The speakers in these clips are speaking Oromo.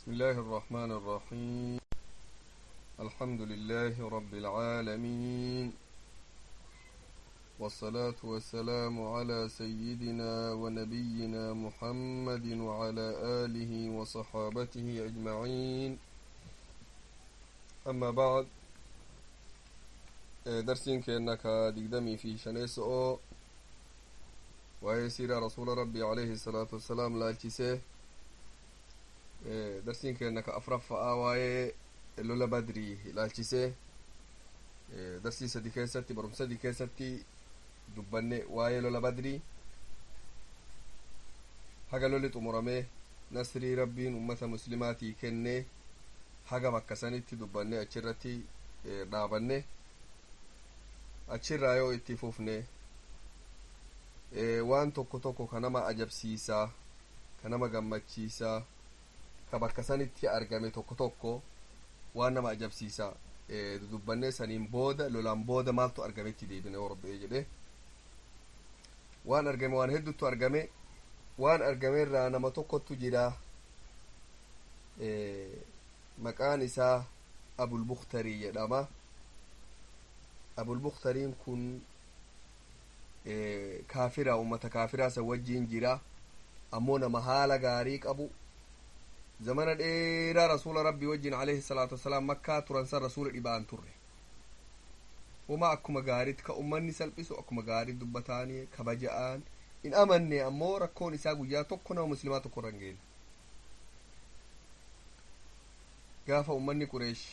بسم الله الرحمن الرحيم. الحمد لله رب العالمين، والصلاة والسلام على سيدنا ونبينا محمد وعلى آله وصحابته أجمعين. أما بعد، درسين كأنك دقدمي في شنيس أو ويسير رسول ربي عليه الصلاة والسلام لالتسيه. Darsiin keenya ka afraffa'aa waa'ee lola Badrii ilaalchisee darsii sadi keessatti, barumsa sadi keessatti dubbanne. Waa'ee lola Badrii haga lolli xumuramee nasrii Rabbiin ummata muslimaatii kennee haga bakka sanitti dubbanne, achirratti dhaabanne. Achirraa yoo itti fufne, waan tokko tokko ka nama ajabsiisaa, ka nama gammachiisaa, ka bakka sanitti argame tokko tokko, waan nama ajabsiisa dubbannee, saniin booda lolaan booda maaltu argametti deebine. Rabbi jedhe, waan argame waan hedduttu argame. Waan argame irraa nama tokkottu jira, maqaan isaa Abulbuktarii jedhama. Abulbuktariin kun kaafira, ummata kaafiraa san wajjiin jira, ammoo nama haala gaarii qabu. Zamana dheeraa Rasuula Rabbii wajjin alayhi salaatu wasalaam Makkaa turan san Rasuula dhibaan turre. Wama akkuma gaariitti ka ummanni salphisu, akkuma gaarii dubbataanii kabaja'aan in amanne. Ammoo rakkoon isaa guyyaa tokko nama muslimaa tokko irra hin geenne. Gaafa ummanni Qureesh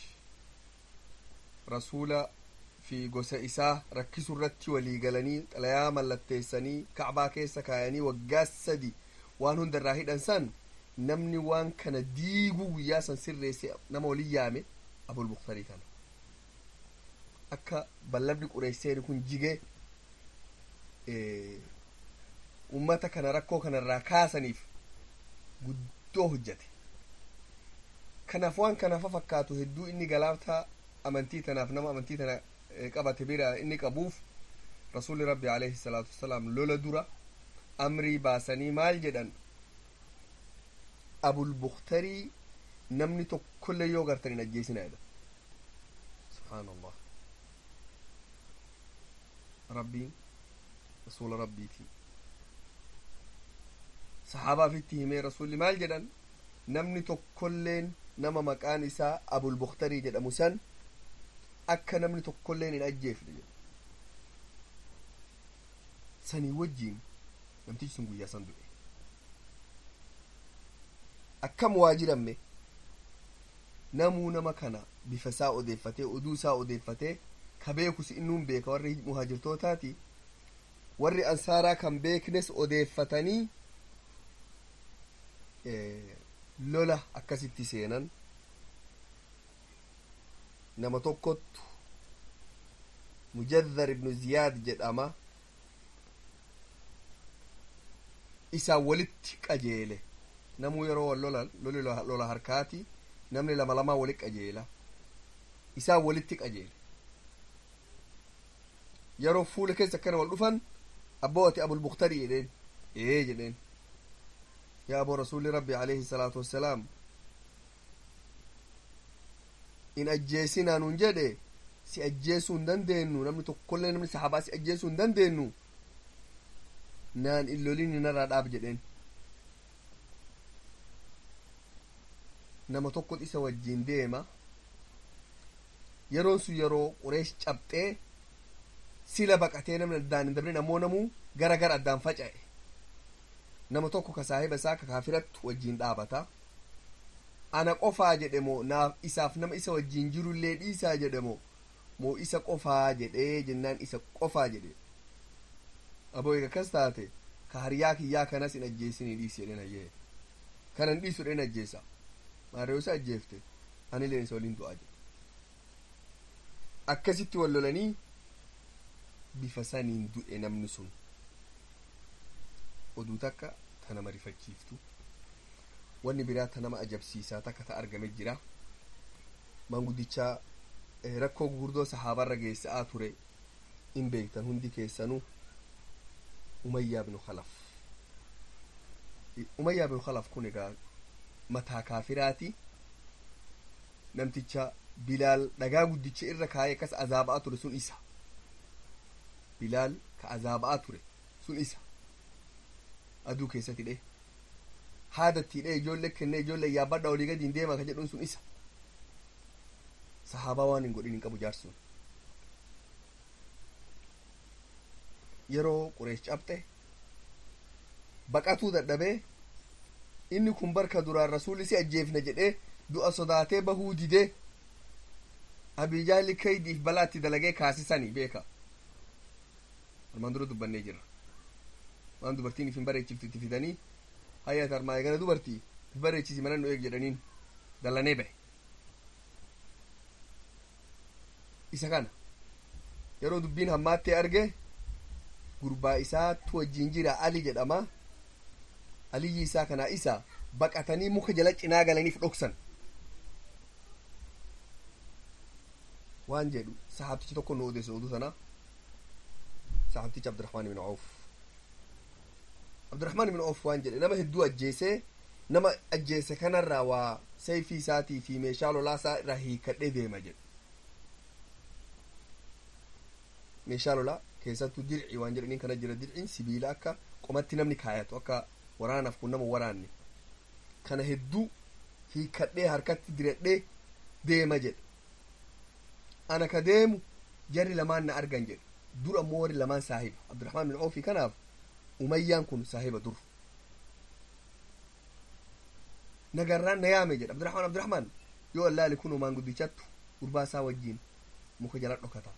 Rasuula fi gosa isaa rakkisu irratti walii galanii, xalayaa mallatteessanii Kacbaa keessa kaayanii, waggaa 3 waan hunda irraa hidhan san, namni waan kana diiguu guyyaa san sirreesse, nama walin yaame, Abulbuktarii kana. Akka ballabni Qureesseeni kun jigee ummata kana rakkoo kanarraa kaasaniif guddoo hojjate. Kanaaf waan kanafa fakkaatu hedduu inni galaaftaa amantii tanaaf nama amantii tana qabate bira inni qabuuf, Rasuulli Rabbi alayhi salaatu wasalaam lola dura amrii baasanii maal jedhan? Abulbuktarii namni tokkollee yoo gartan hin ajjeesina jedha. Subhaanallah, Rabbiin Rasuula Rabbiiti saxaabaaf itti himee, Rasuulli maal jedhan? Namni tokkolleen nama maqaan isaa Abulbuktarii jedhamu san akka namni tokkolleen hin ajjeefne jedhu. Sanii wajjiin namtichi sun guyyaa san du'e. Akkam waa jiramme, namuu nama kana bifa isaa odeeffatee, oduu isaa odeeffatee, ka beekus innuun beeka. Warri muhaajirtootaati, warri ansaaraa kan beeknes odeeffatanii lola akkasitti seenan. Nama tokkottu, Mujaddar ibnu Ziyaad jedhama, isaan walitti qajeele. Namuu yeroo wal lolan loli lola harkaati, namni lama lamaa walitti qajeela. Isaan walitti qajeele. Yeroo fuula keessa akkana wal dhufan, "Abboo, ati Abulbuktarii?" jedheen. "Ee," jedheen. "Yaa aboo, Rasuulli Rabbi alayhi salaatu wassalaam in ajjeesinaa nuun jedhe. Si ajjeesuu hin dandeenyu, namni tokkollee, namni saxaabaa si ajjeesuu hin dandeenyu. Naan in lolini, narraa dhaab," jedheen. Nama tokko isa wajjiin deema. Yeroon sun yeroo Qureesh cabxee sila baqatee, namni addaan hin dabrin, ammoo namuu gara gara addaan faca'e. Nama tokko ka saahiba isaa ka kaafirattu wajjiin dhaabata. "Ana qofaa?" jedhe. "Moo naaf isaaf nama isa wajjiin jirullee dhiisaa?" jedhe. Moo isa qofaa?" jedhee jennaan, "Isa qofaa," jedhe. "Aboo, eega akkas taate ka hariyaa kiyyaa kanas hin ajjeesinii dhiisi," jedheen. "Hayyee, kana hin dhiisu," jedheen. "Ajjeesa maarree, isa ajjeefte anileen isa waliin du'aa," jedhe. Akkasitti wal lolanii bifa saniin du'e namni sun. Oduu takka ta nama rifachiiftu. Wanni biraa ta nama ajabsiisaa takka ta argame jira. Maanguddichaa rakkoo gurguddoo sahaabarra geessaa ture in beektan hundi keessanuu, Umayyaa binu Khalaf. Umayyaa binu Khalaf kun egaa Mataa kaafiraati, namticha Bilaal dhagaa guddicha irra kaayee akkas azaaba'aa ture sun isa. Bilaal ka azaaba'aa ture sun isa. Aduu keessatti hidhee, haadatti hidhee, ijoollee kennee, ijoollee yaabbadhaa olii gadi hin deemaa ka jedhuun sun isa. Sahaabaa waan hin godhin hin qabu jaarsuun. Yeroo Qureesh cabxe baqatuu dadhabee, inni kun barka duraan Rasuulli si ajjeefne jedhee du'a sodaatee bahuu didee, Abijaali kaydiif balaatti dalagee kaasisanii beeka. Armaan dura dubbannee jirra. Waan dubartiin if hin bareechiftu itti fidanii, hayya tarmaa eegana dubartii if bareechisi mana nu eeg jedhaniin dallanee bahe. Isa kana yeroo dubbiin hammaattee arge, gurbaa isaatu wajjin jira, Ali jedhama. Aliyyi isaa kanaa isa baqatanii muka jala cinaa galaniif dhoksan. Waan jedhu sahaabtichi tokko nu odeesse oduu sana, sahaabtichi Abdurahmaan ibn Auf. Abdurahmaan ibn Auf waan jedhe, nama hedduu ajjeesee, nama ajjeese kanarraa waa sayfii isaatii fi meeshaa lolaa isaa irraa hiikadhee deema jedhe. Meeshaa lolaa keessattuu dirci waan jedhaniin kana jira. Dirciin sibiila akka qomatti namni kaayatu, akka waraanaaf kun nama waraanne kana hedduu hiikadhee harkatti diradhee deema jedhe. Ana ka deemu jarri lamaan na argan jedhe. Dur ammoo warri lamaan saahiba Abdurahmaan bin Awfi kanaaf Umayyaan kun saahiba. Dur nagarraan na yaame jedhe, Abdurahmaan, Abdurahmaan. Yoo allaali kun maanguddichattu gurbaa isaa wajjiin muka jala dhokata.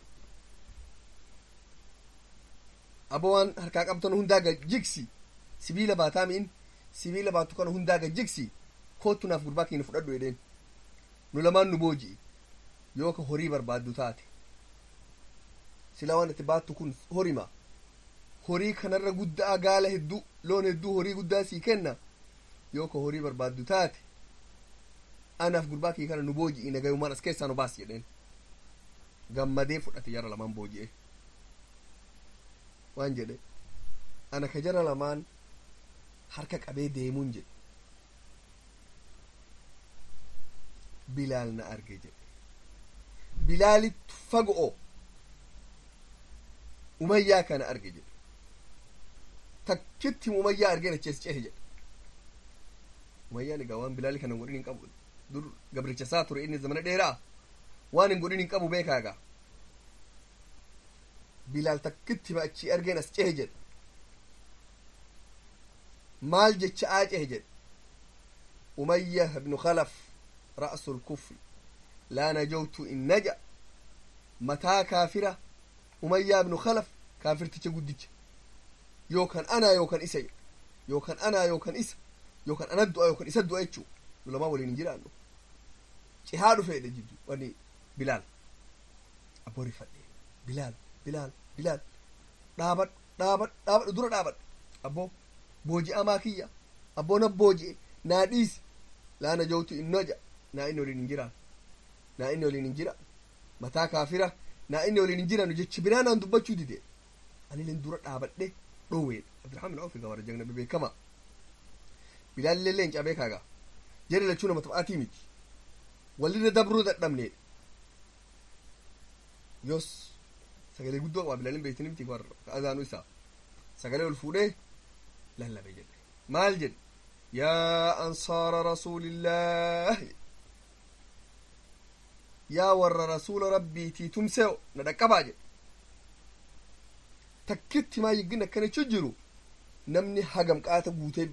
Abo, waan harkaa qabtan hundaa gad jigsi, sibiila baataa mi'in sibiila baattu kana hundaa gad jigsi, koottu naaf gurbaa keenya fudhadhu jedheen. Nu lamaan nu booji'i yoo ka horii barbaaddu taate. Sila waan itti baattu kun horima, horii kanarra guddaa, gaala hedduu, loon hedduu, horii guddaa sii kenna. Yoo ka horii barbaaddu taate, anaaf gurbaa kiyya kana nu booji'i, nagayumaan as keessaa nu baas jedheen. Gammadee fudhate, jara lamaan booji'e. Waan jedhe, ana ka jara lamaan harka qabee deemuun jedhe, Bilaal na arge jedhe. Bilaalittu fago'o Umayyaa kana arge jedhe. Takkitti Umayyaa argeen achi as cehe jedhe. Umayyaan egaa waan Bilaali kana hin godhin hin qabu. Dur gabricha isaa ture inni zamana dheeraa, waan hin godhin hin qabu beekaa. Egaa Bilaal takkitti achi argeen as cehe jedhe. Maal jecha aa cehe jedhe? Umayya ibnu Khalaf ra'sul kufri, laa najawtu in naja. Mataa kaafira Umayyaa ibnu Khalaf, kaafirticha guddicha, yookan anaa yookan isa, yookan anaa yookan isa, yookan ana du'a yookan isa du'a jechuu, nu lamaan waliin hin jiraannu. Cihaa dhufeedha jiddu wani Bilaal abboorifadhe. Bilaal, Bilaal, Bilaal, dhaabadhu, dhaabadhu, dhaabadhu, dura dhaabadhu. Abboo, booji'amaa kiyya, abboo, na booji'e, naa dhiisi. Laa najawtu in naja, naa inni waliin hin jiraan, naa inni waliin hin jira, mataa kaafira, naa inni waliin hin jiraannu jechi biraa naan dubbachuu dide. Anileen dura dhaabadhe dhoowweedha. Abdurahmaan bin Awf egaa warra jagna beekama. Bilaalillee leencaa beekaa. Egaa jarri lachuu nama taphaatii miti. Walirra dabruu dadhabneedha. Yoos sagalee guddoo qaba Bilaalin, beektini miti, warra azaanuu isaa sagalee ol fuudhee lallabe jedhe. Maal jedhe? Yaa ansaara rasuulillaah, yaa warra rasuula Rabbiitii tumseo, na dhaqqabaa jedhe. Takkitti maa yiggin akkana jechuu jiru, namni hagam qaata guutee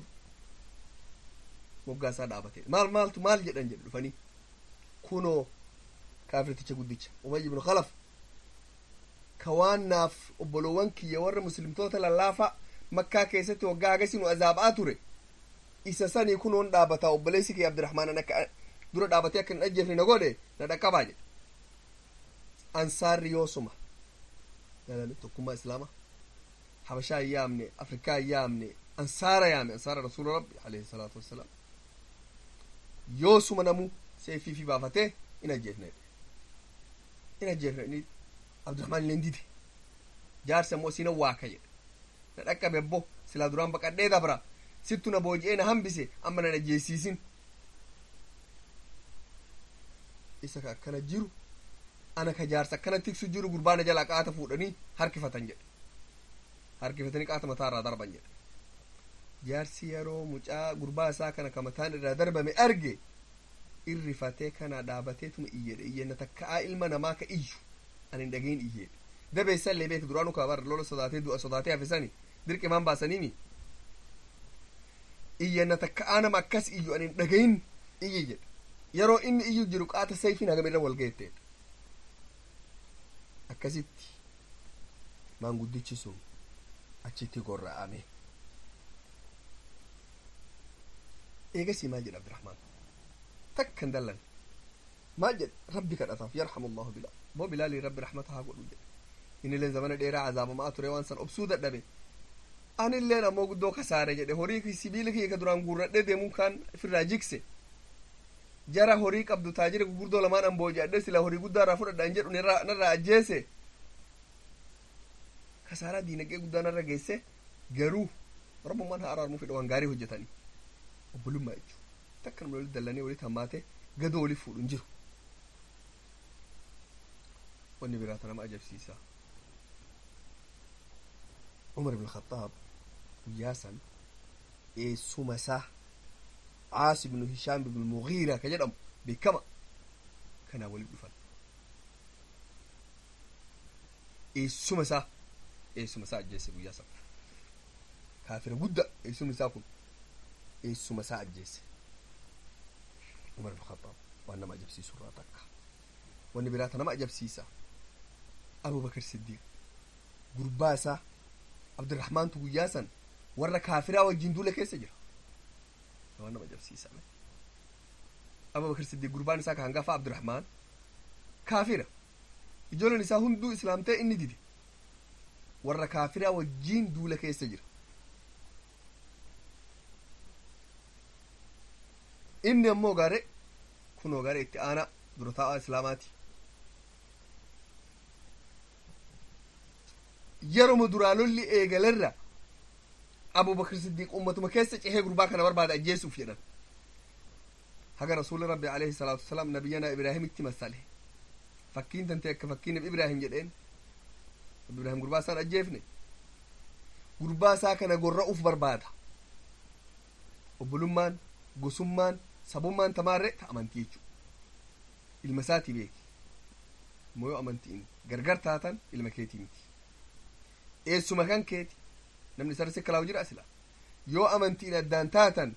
moggaasaa dhaabate. Maal maaltu maal jedhan jedhe. Dhufanii kunoo kaafirticha guddicha Umayy ibnu Khalaf, ka waan naaf obboloowwan kiyya warra muslimtoota lallaafaa Makkaa keessatti waggaa hagasi nu azaabaa ture, isa sanii kunoon dhaabataa. Obboleessi kiyya Abdurahmaan akka dura dhaabatee akka hin ajjeefne na godhe, na dhaqqabaa jedhe. Ansaarri yoosuma tokkummaa Islaama Habashaa hin yaamne, Afrikaa hin yaamne, ansaara yaame, ansaara rasuula Rabbi alayhi salaatu wassalaam. Yoosuma namu seefii fi baafatee in ajjeefne, in ajjeefne. Inni Abdurahmaan illeen dide. Jaarsi ammoo siina waaka jedhe, na dhaqqabe abbo, silaa duraan baqadhee dabra, sittu na booji'ee na hambise, amma na ajjeesiisin. Isa ka akkana jiru ana ka jaarsa akkana tiksu jiru gurbaana jalaa qaata fuudhanii harkifatan jedhe. Harkifatanii qaata mataa irraa darban jedhe. Jaarsi yeroo mucaa gurbaa isaa kana ka mataan irraa darbame arge irrifatee kana dhaabateetuma iyyedhe. Iyyenna takka'aa ilma namaa ka iyyu ani hin dhagahin iyyedhe. Dabeessa illee beek duraanu kaa bara lola sodaatee du'a sodaatee hafisani dirqimaan baasaniini. Iyyenna takka'aa nama akkas iyyu ani hin dhagahin iyye jedhe. Yeroo inni iyyu jiru qaata sayfiin hagam irra wal geetteedha. Akkasitti maanguddichi sun achitti gorra'ame. Eegasii maal jedhe Abdurahmaan? Takka hin dallan. Maal jedhe? Rabbi kadhataaf yarhamullahu Bilaal. Boo Bilaalii Rabbi rahmata haa godhu jedhe. Innilleen zamana dheeraa azaabamaa ture waan san obsuu dadhabe. Anilleen ammoo guddoo kasaare jedhe horii sibiila kiyya ka duraan guurradhee deemuun kaan ofirraa jigse. Jara horii qabdu taajira gurguddoo lamaan an booji'adhe sila horii guddaa irraa fudhadha hin jedhu narraa ajjeese. Kasaaraa diinagdee guddaa narra geesse garuu Oromummaan haa araarmuu fedha waan gaarii hojjetanii. Obbolummaa jechuudha. Takka namni walitti dallanii walitti hammaate gadoo waliif fuudhu hin jiru. Wanni biraa nama ajabsiisa. Umar ibn Khattaab guyyaa san eessuma isaa Caas ibnu Hishaam ibnu Mughiira ka jedhamu beekama kanaa walitti dhufan. Eessuma isaa ajjeese guyyaa san. Kaafira guddaa eessumni isaa kun eessuma isaa ajjeese. Umar ibn Khattaab waan nama ajabsiisu irraa takka. Wanni biraa nama ajabsiisa. Abubakar Siddiiq gurbaa isaa Abdurrahmaantu guyyaa san warra kaafiraa wajjin duula keessa jira. Waan nama ajabsiisa. Abubakar Siddiiq gurbaan isaa ka hangafa Abdurrahmaan kaafira. Ijoolleen isaa hunduu islaamtee inni dide. Warra kaafiraa wajjin duula keessa jira. Inni ammoo gaare kunoo gaare itti aanaa dura taa'aa islaamaati. Yeruma duraa lolli eegalerra Abubakar Siddiiq ummatuma keessa cehee gurbaa kana barbaada ajjeesuuf jedhan. Haga Rasuulli Rabbi alayhi salaatu wasalaam nabiyyanaa Ibraahimitti masale. Fakkiin tantee akka fakkii nabi Ibraahim jedheen. Nabi Ibraahim gurbaa isaan ajjeefne. Gurbaa isaa kana gorra'uuf barbaada. Obbolummaan, gosummaan, sabummaan tamaarree ta amantii jechuudha. Ilma isaatii beeki. Immoo yoo amantiin gargar taatan ilma keetii miti. Eessuma kan keeti namni isarra sikkalaawu jira sila. Yoo amantiin addaan taatan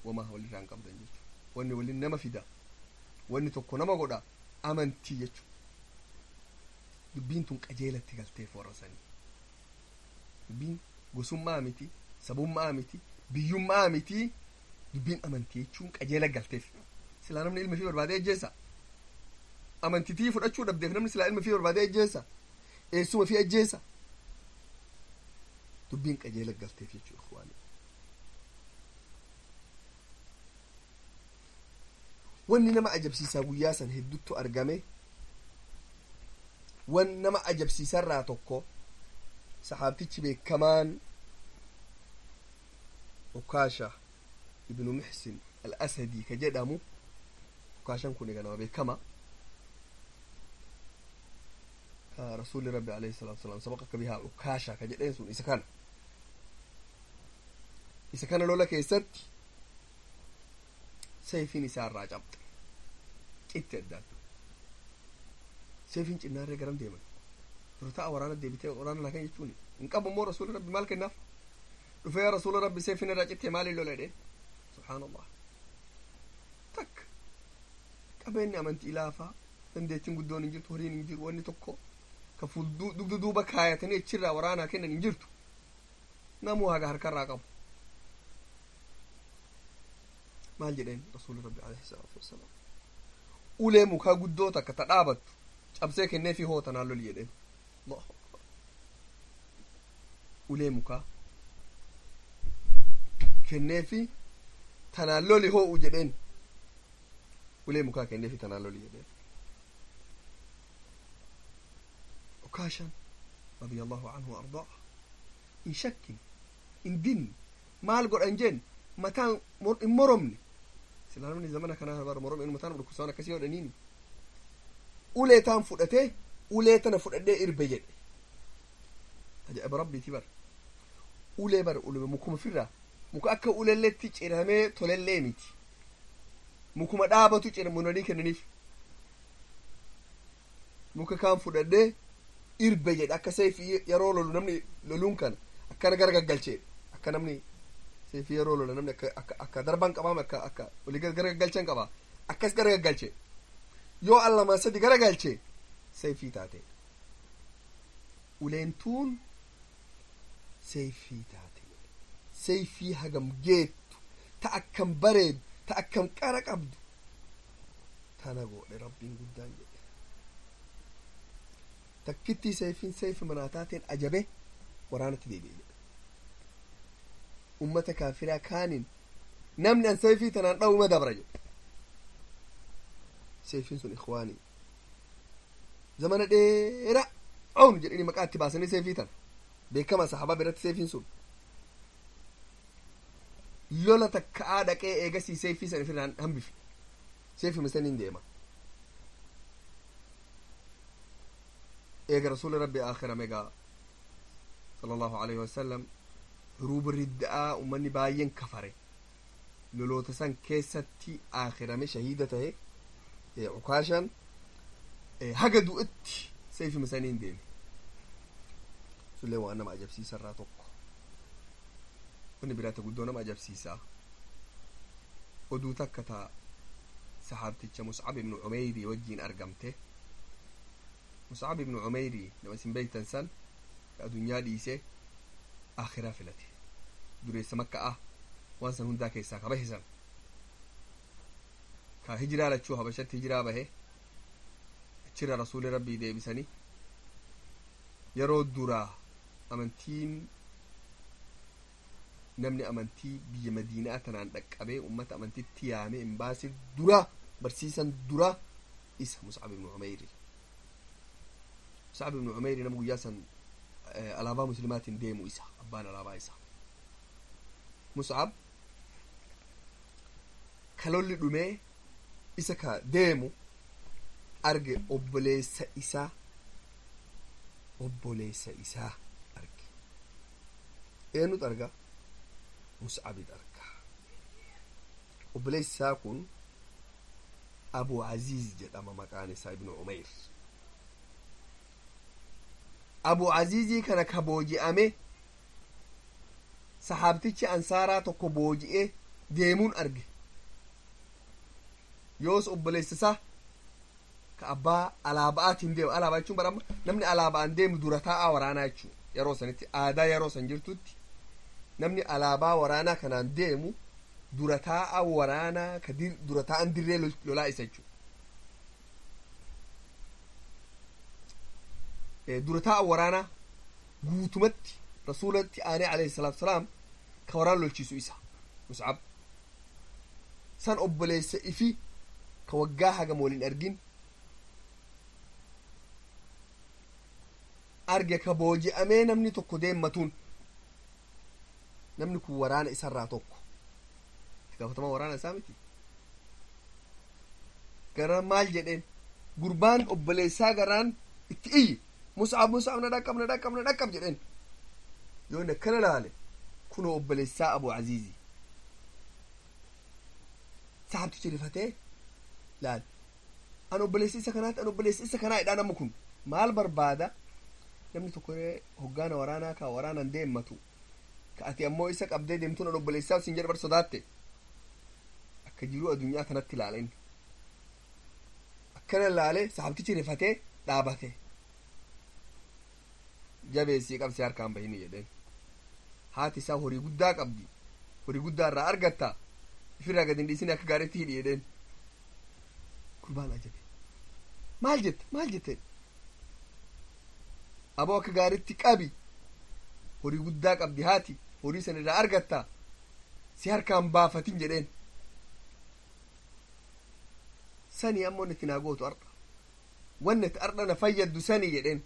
wamaa walirraa hin qabdan jechuudha. Wanni waliin nama fida. Wanni tokko nama godha amantii jechuudha. Dubbiin tun qajeelatti galteef warra sanii. Dubbiin gosummaa miti, sabummaa miti, biyyummaa miti. Dubbiin amantii jechuun qajeela galteef. Silaa namni ilma fi barbaadee ajjeesa. Amantitii fudhachuu dhabdeef namni silaa ilma fi barbaadee ajjeesa. Eessuma fi ajjeesa. Dubbiin qajeela galteef jechuudha ikhwaani. Wanni nama ajabsiisaa guyyaa san hedduutu argame. Wanni nama ajabsiisarraa tokko saxaabtichi beekamaan Ukaasha ibnu Muxsin al-Asadii ka jedhamu. Ukaashan kun egaa nama beekama. Ka Rasuulli Rabbi alayhi salaatu wasalaam sabaqaka bihaa Ukaasha ka jedheen sun isa kana. Isa kana lola keessatti sayfiin isaa irraa cabxe. Citti addaattu. Sayfiin cinnaarree garam deeman. Dura ta'a waraana deebitee waraana lakan jechuuni. Hin qabu immoo Rasuulli Rabbi maal kennaaf? Dhufee yaa Rasuula Rabbi sayfiin irraa cittee maaliin lola jedheen? Subhaanallah. Takka. Qabeenyi amantii laafaa dandeettiin guddoon hin jirtu horiin hin jiru wanni tokko ka dugda duuba kaayatanii achirraa waraanaa kennan hin jirtu. Namuu haga harkarraa qabu. Maal jedheen Rasuulli Rabbi alayhi salaatu wassalaam. Ulee mukaa guddoo takka ta dhaabattu cabsee kenneefii hoo tanaan loli jedheen. Allahu akbar. Ulee mukaa kenneefii tanaan loli hoo'u jedheen. Ulee mukaa kenneefii tanaan loli jedheen. Ukaashan radiyallahu anhu wa ardaa hin shakkin hin dinne maal godhan jeen mataan hin moromne. Silaa namni zamana kanaa bara morome mataan dhukkubsaan akkasii godhaniini. Ulee taan fudhatee, ulee tana fudhadhee irbe jedhe. Ajaa'iba rabbiiti bara. Ulee bara, ulee mukuma firraa, muka akka ulelletti ciramee tolellee miti, mukuma dhaabatu ciramunanii kennaniif. Muka kaan fudhadhee irbe jedhe. Akka seefii yeroo lolu namni loluun kana akkana gara gaggalchee, akka namni seefii yeroo lola namni akka akka akka darban qabaame, akka olii gara gaggalchan qaba, akkas gara gaggalchee yoo al lama sadi gara galchee seefii taate. Uleentuun seefii taate. Seefii hagam geettu, ta akkam bareedu, ta akkam qara qabdu tana godhe rabbiin guddaan jedhe. Takkittii seefiin seefi manaa taateen ajabe waraanatti deebi'e jedhe. Ummata kaafiraa kaaniin namni an seefii tanaan dha'uma dabra jedhe. Seefiin sun, ikhwaanii, zamana dheeraa own jedhanii maqaa itti baasanii seefii tana beekama sahabaa biratti. Seefiin sun lola takka'aa dhaqee eegasii seefii san ifirraan hambife, seefima saniin deema. Eega rasuuli rabbi aakhirame egaa sallallahu alaihi wasallam, huruuba ridda'aa ummanni baay'een kafare loloota san keessatti aakhirame, shahiida tahe. Cukaashan haga du'etti seefima saniin deeme. Sullee waan nama ajabsiisarraa tokko. Wanni biraata guddoo nama ajabsiisaa, oduu takka taa sahaabticha Muscab ibnu Cumeyrii wajjiin argamte. Muscab ibnu Cumeyrii nama isin beeytan san, ka adunyaa dhiise akhiraa filate, dureessa Makka'a, waan san hundaa keessaa ka bahe san, ka hijiraa lachuu Habashatti hijiraa bahe, achirra rasuuli rabbii deebisanii. Yeroo duraa amantiin namni amantii biyya Madiinaa tanaan dhaqqabee ummata amantitti yaame imbaasii dura barsiisan dura isa Muscab ibnu Cumeyri. Muscab ibnu Cumeyri nama guyyaa san alaabaa muslimaatiin deemu isa, abbaan alaabaa isa. Muscab kalolli dhumee isa ka deemu arge, obboleessa isaa, obboleessa isaa arge. Eenyutu arga? Muscabit arga. Obboleessi isaa kun Abu Aziz jedhama maqaan isaa, ibnu Umeyr. Abu Azizii kana ka booji'ame sahaabtichi ansaaraa tokko booji'e deemuun arge. Yoos obboleessa isaa ka abbaa alaaba'aatiin deemu. Alaabaa jechuun bara amma namni alaaba'aan deemu dura taa'aa waraanaa jechuu. Yeroo sanitti, aadaa yeroo san jirtutti, namni alaabaa waraanaa kanaan deemu dura taa'aa waraanaa, ka dura taa'an dirree lolaa isa jechuu. Dura taa'a waraanaa guutumatti rasuulatti aanee alayhi salaatu salaam ka waraan lolchiisu isa Muscab san. Obboleessa ifi ka waggaa hagam waliin argin arge ka booji'amee namni tokko deemmatuun. Namni kun waraana isarraa tokko, itti gaafatamaa waraana isaa miti. Gara maal jedheen gurbaan obboleessaa garaan itti iyyi, "Mus'ab, Mus'ab, na dhaqqab, na dhaqqab, na dhaqqab," jedheen. Yoo inni akkana laale, kunoo obboleessaa Abu Aziizi. Sahabtichi rifatee laal, "An obboleessi isa kanaatti, an obboleessi isa kanaa," jedhaa. Namni kun maal barbaada? Namni tokko hoggaana waraanaa ka waraanan deemmatu ka ati ammoo isa qabdee deemtuun an obboleessaa sin jedhe bar sodaatte. Akka jiruu addunyaa kanatti ilaala inni. Akkana laale, sahabtichi rifatee dhaabate. "Jabeessii qabsee harkaan bahini," jedheen. "Haati isaa horii guddaa qabdi, horii guddaa irraa argatta, ifirraa gad hin dhiisin, akka gaariitti hidhi," jedheen. Gurbaan ajabe. "Maal jette? Maal jette?" "Aboo, akka gaariitti qabi, horii guddaa qabdi haati, horii san irraa argatta, si harkaan baafatin," jedheen. "Sanii ammoo itti naa gootu ardha, wanni itti ardha na fayyaddu sanii," jedheen.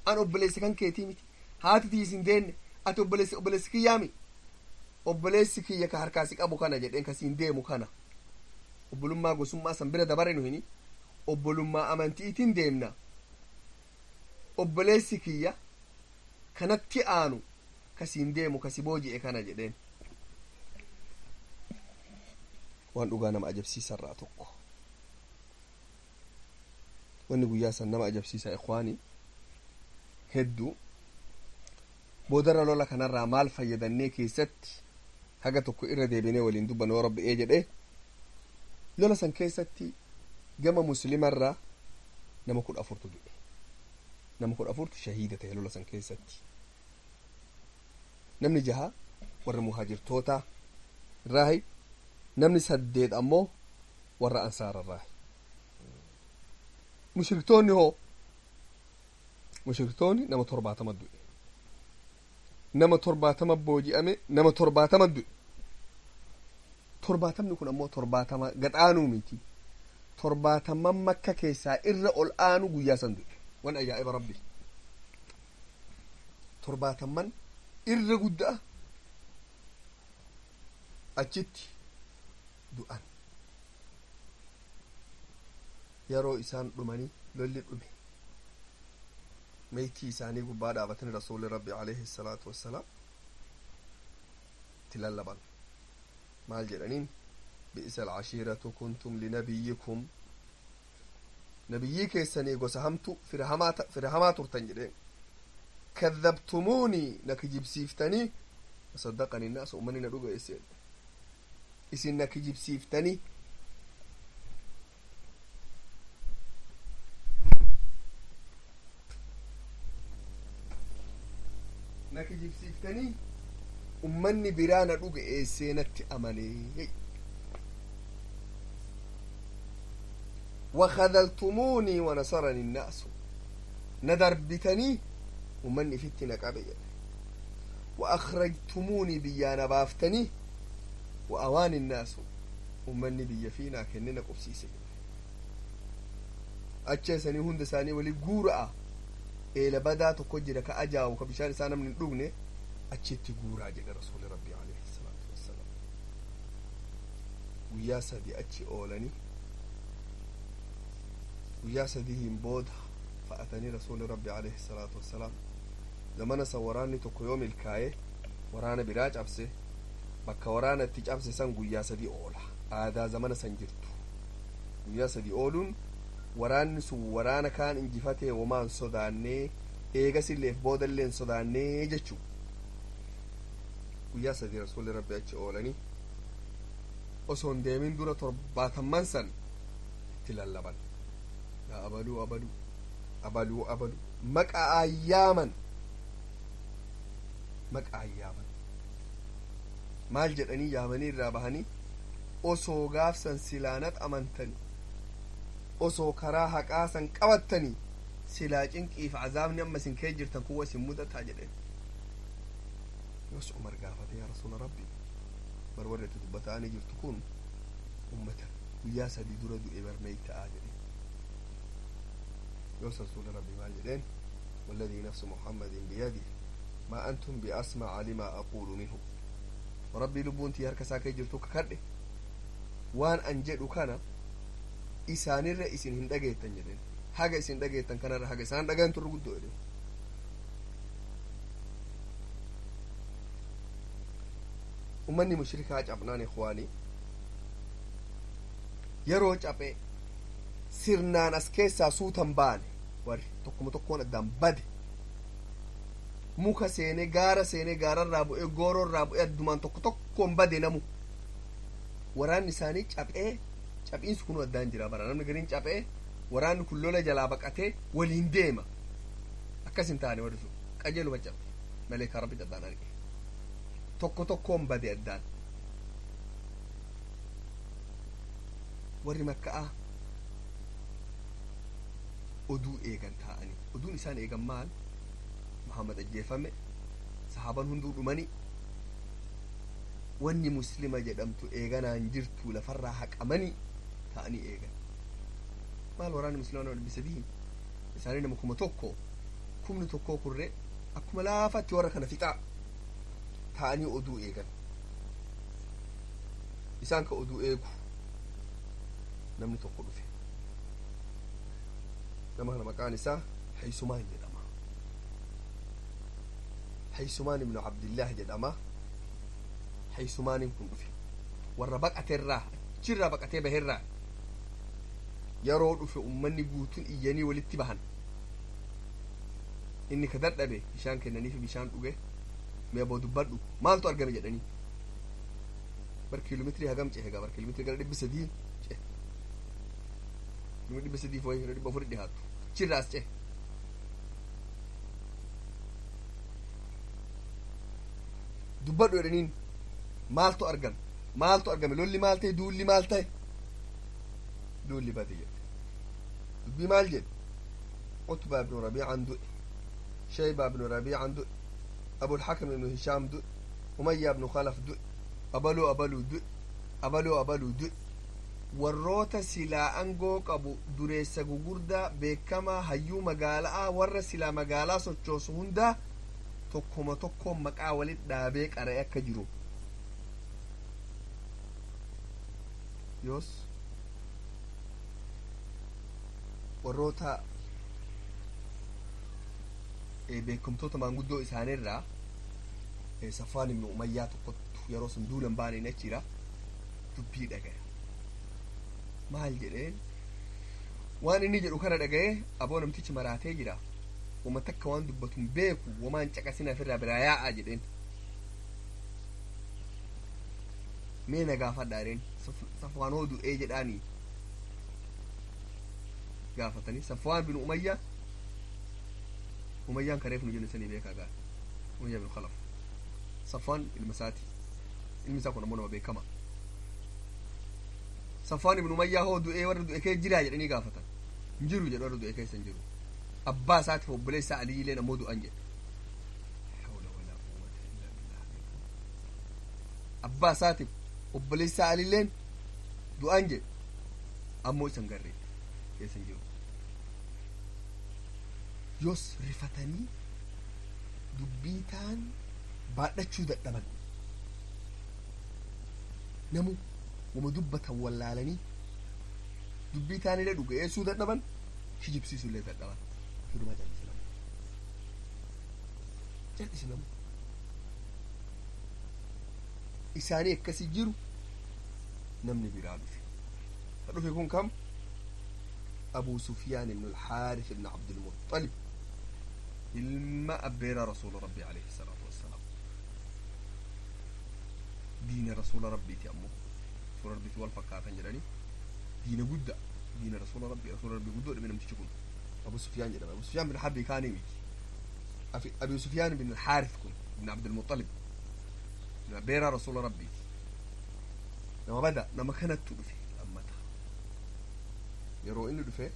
"An obboleessa kan keetii miti, haati tiis hin deenne, ati obboleessa, obboleessi kiyyaami, obboleessi kiyya ka harkaa si qabu kana," jedheen, ka siin deemu kana. Obbolummaa gosummaa san bira dabare nu hini. Obbolummaa amantiitiin deemna. Obboleessi kiyya kanatti aanu kasiin deemu kasi booji'e kana jedheen. Waan dhugaa nama ajabsiisarraa tokko. Wanni guyyaa san nama ajabsiisa ikwaanii hedduu. Boodarra lola kanarraa maal fayyadannee keessatti haga tokko irra deebinee waliin dubbanne yoo rabbi ee jedhe. Lola san keessatti gama muslimarraa nama 14tu du'e. Nama 14tu shahiida ta'e lola san keessatti. Namni jaha warra muhaajirtoota irraahi, namni 8 ammoo warra ansaararraahi. Mushriktoonni hoo? Mushriktoonni nama 70 du'e. Nama 70 booji'ame, nama 70 du'e. 70ni kun ammoo 70 gadhaanuu miti, 70 Makka keessaa irra ol aanu guyyaa san du'e. Wan ajaa'iba rabbi! 70n irra guddaa achitti du'an. Yeroo isaan dhumanii lolli dhume, meeytii isaanii gubbaa dhaabatanii rasuulli rabbi alayhi salaatu wassalaam itti lallaban. Maal jedhaniin? Bi'isa alcashiiratu kuntum linabiyyikum. Nabiyyii keessanii gosa hamtu, fira hamaa turtan jedheen. Kadhabtumuunii, na kijibsiiftanii. Wasaddaqani innaas, ummanni na dhugeesse. Isin na kijibsiiftanii. Na kijibsiiftanii, ummanni biraa na dhugeessee natti amanee. Wakadaltumuunii wanasarani innaasu, na darbitanii, ummanni ifitti na qabe jedhe. Wa akhrajtumuunii, biyyaa na baaftanii. Wa awaani innaasu, ummanni biyya fi naa kenne na qubsiise jedhe. Acha isanii hunda isaanii wali guura'a, eela badaa tokko jira ka ajaawu, ka bishaan isaa namni hin dhugne, achitti guuraa jedhe rasuuli rabbii alayhi salaatu wassalaam. Guyyaa 3 achi oolanii, guyyaa 3hin booda fa'atanii rasuuli rabbi alayhi salaatu wassalaam. Zamana san waraanni tokko yoo milkaa'e waraana biraa cabse, bakka waraana itti cabse san guyyaa 3 oola. Aadaa zamana san jirtu. Guyyaa 3 ooluun waraanni sun waraana kaan injifatee womaan sodaannee, eegasilleef boodallee hin sodaannee jechuu. Guyyaa 3 rasuulli rabbi achi oolanii, osoo hin deemin dura 70n san itti lallaban. Yaa abaluu, abaluu, abaluu, abaluu, maqaa ayyaaman, maqaa ayyaaman. Maal jedhanii yaamanii irraa bahanii? Osoo gaafsan silaanat amantanii, osoo karaa haqaa san qabattanii, silaa cinqiif azaabni amma isin kee jirtan kun isin mudataa jedheen. Yoos Umar gaafate: yaa rasuula rabbi, bar warri itti dubbataanii jirtu kun ummata guyyaa 3 dura du'e barmee ta'aa jedheen. Yoos rasuula rabbi maal jedheen? والذي نفس محمد بيده ما أنتم بأسمع لما أقول منه. وربي lubbuun harka isaa kee jirtu kakadhe, waan an jedhu kana isaanirra isin hin dhageettan jedheen. Haga isin dhageettan kanarra haga isaan dhagahan turre guddoo jedheen. Ummanni mushrikaa cabnaan ikwaanii, yeroo caphe sirnaan as keessaa suutan baane. Warri tokkuma tokkoon addaan bade, muka seenee, gaara seenee, gaararraa bu'ee, goororraa bu'ee, addumaan tokko tokkoon bade namu. Waraanni isaanii caphee, caphiinsi kun addaan jira bara. Namni gariin caphee, waraanni kun lola jalaa baqatee waliin deema. Akkas hin taane. Warri sun qajeeluma caphe malee karaa rabbi addaan arge tokko tokkoon bade addaan. Warri Makka'aa oduu eegan taa'anii. Oduun isaan eegan maal? Muhammad ajjeefame, sahaaban hunduu dhumani, wanni muslima jedhamtu eeganaan jirtu, lafarraa haqamanii ta'anii eegan. Maal, waraanni muslimaa nama 300, isaanii nama 1000. Kumni tokkoo kurree akkuma laafaatti warra kana fixaa ta'anii oduu eegan. Isaan ka oduu eegu namni tokko dhufe. Nama kana maqaan isaa Haysumaan jedhama. Haysumaan ibnu Abdillaah jedhama. Haysumaaniin kun dhufe warra baqateerraa, achirraa baqatee baheerraa. Yeroo dhufe ummanni guutuun iyyanii walitti bahan. Inni ka dadhabe bishaan kennaniifi, bishaan dhuge. Mee aboo dubbadhu, maaltu argame jedhanii. Bar kiiloomeetirii hagam cehe gaa? Bar kiiloomeetirii gara 300 cehe, kiiloomeetirii 300 wayi gara 400 dhihaattu achirraa as cehe. Dubbadhu jedhaniin, maaltu argame, maaltu argame, lolli maal ta'e, duulli maal ta'e? Duulli bade jedhe. Dubbii maal jedhe? Utbaa ibnu Rabiican du'e, Shayba ibnu Rabiican du'e, Abulxakam ibnu Hishaam du'e, Umayya ibnu Khalaf du'e, abaluu abaluu du'e, abaluu abaluu du'e. Warroota silaa angoo qabu, dureessa gugurdaa, beekamaa, hayyuu magaalaa, warra silaa magaalaa sochoosu hundaa tokkoma tokkoon maqaa walit dhaabee qara'e akka jiru. Yoos warroota beekamtoota maanguddoo isaaniirraa Safwaan ibnu Umayyaa tokkottu yeroo sun duulan baaneen achiira dubbii dhagaya. Maal jedheen? Waan inni jedhu kana dhagaye, aboo namtichi maraatee jira, wama takka waan dubbatu hin beeku, wamaan caqasin, afirraa biraa yaa'aa jedheen. Mee na gaafadha jedheen. Safwaan hoo du'ee jedhaanii gaafatanii. Safwaan bin Umayyaa, Umayyaan kareef nu jennu sanii beekaa gaa, Umayyaa bin Khalaf. Safwaan ilma isaati. Ilmi isaa kun ammoo nama beekama. Safwaan ibn Umayyaa hoo du'ee, warra du'e kee jiraa jedhanii gaafatan. Hin jiru jedhu, warra du'e keessa hin jiru. Abbaa isaatiif obboleessa Aliileen ammoo du'an jedhe. Hawla walaa quwwata illaa billah. Abbaa isaatiif obboleessa Aliileen du'an jedhe, ammoo isan garree keessa hin jiru. Yoos rifatanii dubbii taan baadhachuu dadhaban. Namu wama dubbatan wallaalanii dubbii taanillee dhugeessuu dadhaban, kijibsiisuu illee dadhaban. Firuma callise namu, callise namu. Isaanii akkasi jiru, namni biraa dhufe. Ka dhufe kun kam? Abu Sufyaan ibn Alxaaris ibn Abdilmuxalib, ilma abbeera Rasuula Rabbii alayhi salaatu wassalaam. Diina Rasuula Rabbiiti, ammoo Rasuula Rabbiiti wal fakkaatan jedhanii, diina gudda, diina Rasuula Rabbii, Rasuula Rabbii guddoo dhibee. Namtichi kun Abu Sufyaan jedhama. Abu Sufyaan bin Harbii kaanii miti. Abu Sufyaan bin Alxaaris kun ibn Abdilmuxalib, abbeeraa Rasuula Rabbiiti, nama bada. Nama kanattu dhufe lammata. Yeroo inni dhufe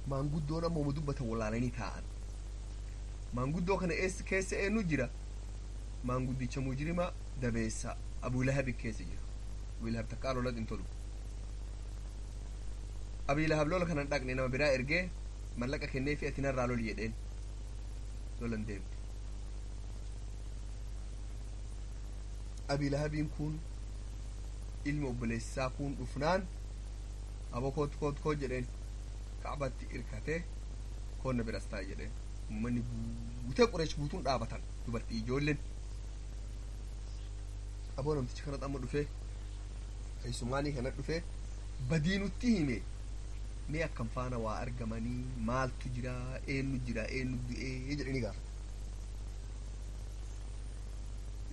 maanguddoon ammoo dubbatan wallaalanii taa'an. Maanguddoo kana eessa keessa eenyu jira? Maanguddicha mujrima dabeessa Abu Lahabi keessa jira. Abu Lahab takkaa lola hin tolu. Abu Lahab lola kana hin dhaqne, nama biraa ergee mallaqa kennee fi ati narraa loli jedheen. Lolan deemte. Abi Lahabiin kun ilmi obboleessaa kun dhufnaan, aboo kootu kootu koo jedheen. Kacbatti irkatee, koonna biras taa'e jedheen. Ummanni guutee, Qureesh guutuun dhaabatan, dubartii ijoolleen. Aboo namtichi kana amma dhufee, keessumaanii kana dhufee badii nutti hime. Mee akkam faana waa argamanii, maaltu jira, eenyu jira, eenyu du'ee jedhanii gaafate.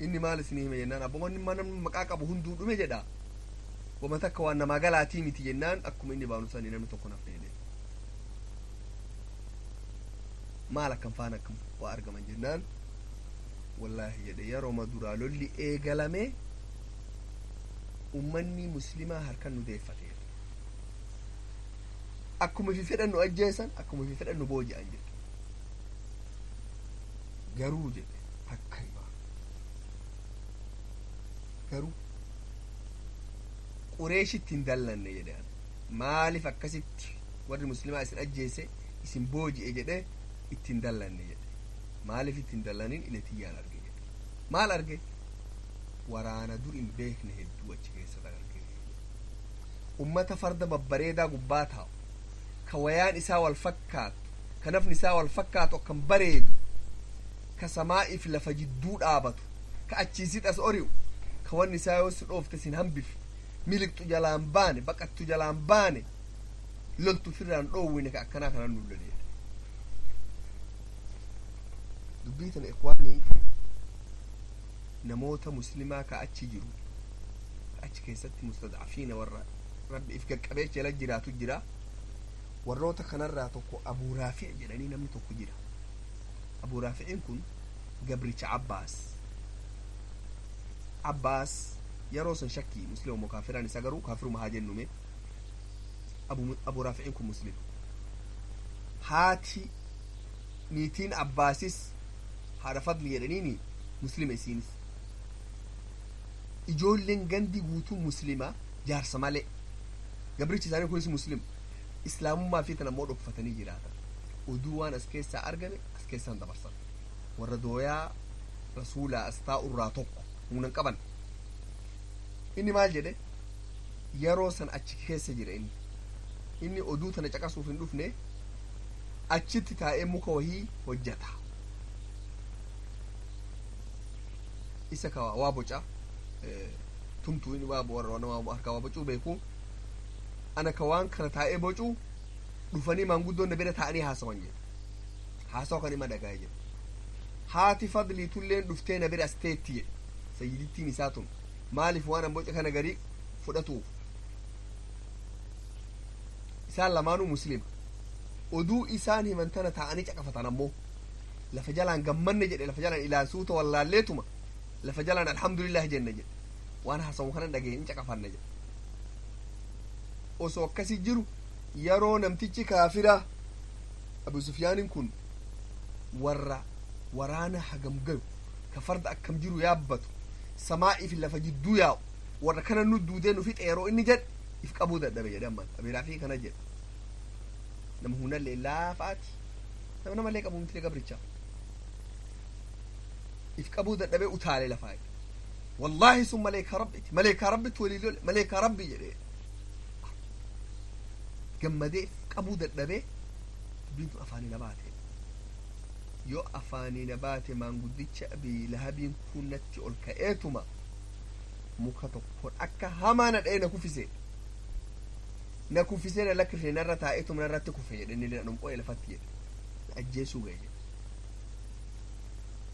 Inni maal isinii hime jennaan, abboonni namni maqaa qabu hunduu dhume jedha, wama takka waan namaa galaatii miti jennaan, akkuma inni baanu sanii namni tokko naaf jedhe. Maal akkam faana akkam waa argaman jennaan, wallaahi jedhe, yerooma duraa lolli eegalame ummanni muslimaa harkan nu deeffate, akkuma fi fedhan nu ajjeesan, akkuma fi fedhan nu booji'an jedhe. Garuu jedhe, takka himaa, garuu Qureeshitti hin dallanne jedhe. Maaliif akkasitti warri muslimaa isin ajjeese, isin booji'e jedhe ittiin dallanne jedhe. Maaliif ittiin dallanin? Iletiyyaan arge jedhe. Maal arge? Waraana dur hin beekne hedduu achi keessatti arge, ummata farda babbareedaa gubbaa taa'u. Ka wayaan isaa wal fakkaatu, ka nafni isaa wal fakkaatu, akkan bareedu, ka samaa'iif lafa jidduu dhaabatu, ka achiisit as ori'u, ka wanni isaa yoo si dhoofte sin hambif miliqxu jalaan baane, baqattu jalaan baane, loltu firraan dhoowwine, ka akkanaa kanan nu lole. Dubbii tana, ikwaanii, namoota muslimaa ka achi jiru, ka achi keessatti mustadcafiina, warra Rabbi if qaqqabee jala jiraatu jira. Warroota kanarraa tokko Abuu Raafic jedhanii namni tokko jira. Abuu Raaficiin kun gabricha Abbaas. Abbaas yeroo san shakkii muslima moo kaafiraan isa, garuu kaafiruma haa jennume. Abu Raaficiin kun muslima. Haati niitiin Abbaasis haadha Fadli jedhaniini muslima isiinis. Ijoolleen gandi guutuu muslima, jaarsa malee. Gabrichi isaanii kunis muslima. Islaamummaa fi tan ammoo dhokfatanii jiraatan. Oduu waan as keessaa argame as keessaan dabarsan. Warra dooyaa rasuulaa as taa'urraa tokko humnan qaban. Inni maal jedhe? Yeroo san achi keessa jira inni. Inni oduu tana caqasuuf hin dhufne, achitti taa'ee muka wahii hojjata. Isa ka waa boca tumtuu, inni waa warra nama harkaa waa bocuu beeku. Ana ka waan kana taa'ee bocuu dhufanii maanguddoon na bira taa'anii haasawan jedhe. Haasawa kan ima dhagaa'e jedhe. Haati Fadlii tulleen dhuftee na bira as teetti jedhe. Sayyidittiin isaa tun maaliif waan an boca kana garii fudhatuuf. Isaan lamaanuu muslima. Oduu isaan himan tana taa'anii caqafatan ammoo lafa jalaan gammanne jedhe, lafa jalaan ilaalsuuta wallaalleetuma lafa jalaan alhamdulillah jenna jedhe. Waan haasawu kana dhagee hin caqafanne jedhe. Osoo akkasi jiru, yeroo namtichi kaafira Abu Sufyaanin kun warra waraana hagam gayu, ka farda akkam jiru yaabbatu, samaa'ii fi lafa jidduu yaa'u, warra kana nu duudee nu fixe yeroo inni jedhe, if qabuu dadhabe jedhe. Ammaan Abiiraafii kana jedhe. Nama hunallee laafaati, nama namallee qabu miti gabricha. If qabuu dadhabee utaalee lafaa jedhe. Wallaahi sun maleekaa Rabbiti, maleekaa Rabbitti walii lole, maleekaa Rabbi jedhe. Gammadee if qabuu dadhabee dubbiin tun afaanii na baate. Yoo afaanii na baate, maanguddicha Abii Lahabiin kun natti ol ka'eetuma muka tokkoon akka hamaa na dha'ee na kufise, na kuffisee na lakkifne, narra taa'eetuma narratti kufe jedhe. Inni dhunqoo lafatti jedhe, na ajjeesuu ga'e jedhe.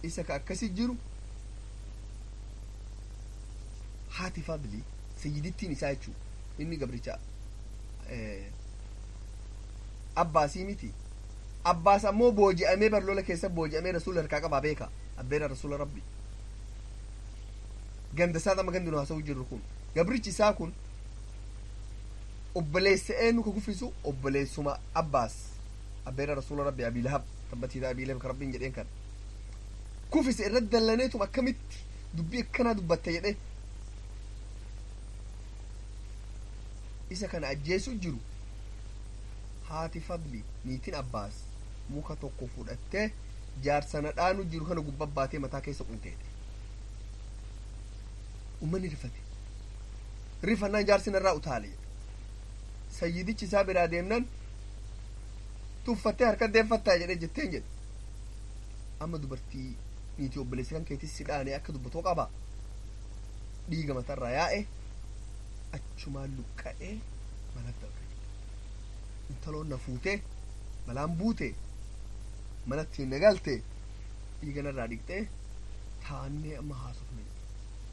Isa ka akkasi jiru, haati Fadli sayyidittiin isaa jechuu, inni gabricha Abbaasii miti. Abbaas ammoo booji'amee bar lola keessa booji'amee rasuula harkaa qabaa beeka. Abbeera rasuula Rabbi ganda isaa amma gandi nu haasa'u jirru kun, gabrichi isaa kun obboleessa eenyu ka kuffisu? Obboleessuma Abbaas, abbeera rasuula Rabbi, Abii Lahab. Tabbatiidha Abii Lahab ka Rabbiin jedheen kan kufise. Irratti dallaneetum akkamitti dubbii akkanaa dubbatte jedhe. Isa kana ajjeesu jiru, haati Fadli niitiin Abbaas muka tokko fudhattee jaarsa na dhaanu jiru kana gubbaa baatee mataa keessa qunteedhe. Ummanni rifate. Rifannaan jaarsi narraa utaale jedhe. Sayyidichi isaa biraa deemnan, tuffattee harka deeffattaa jedhe jetteen jedhe. Amma dubartii niitii obboleessi kan keetis si dhaane akka dubbatoo qaba. Dhiiga matarraa yaa'e, achumaan luqqa'ee manatti dabre. Intaloon na fuutee balaan buute, manatti na galte, dhiiga narraa dhiqxee taannee amma haasofne.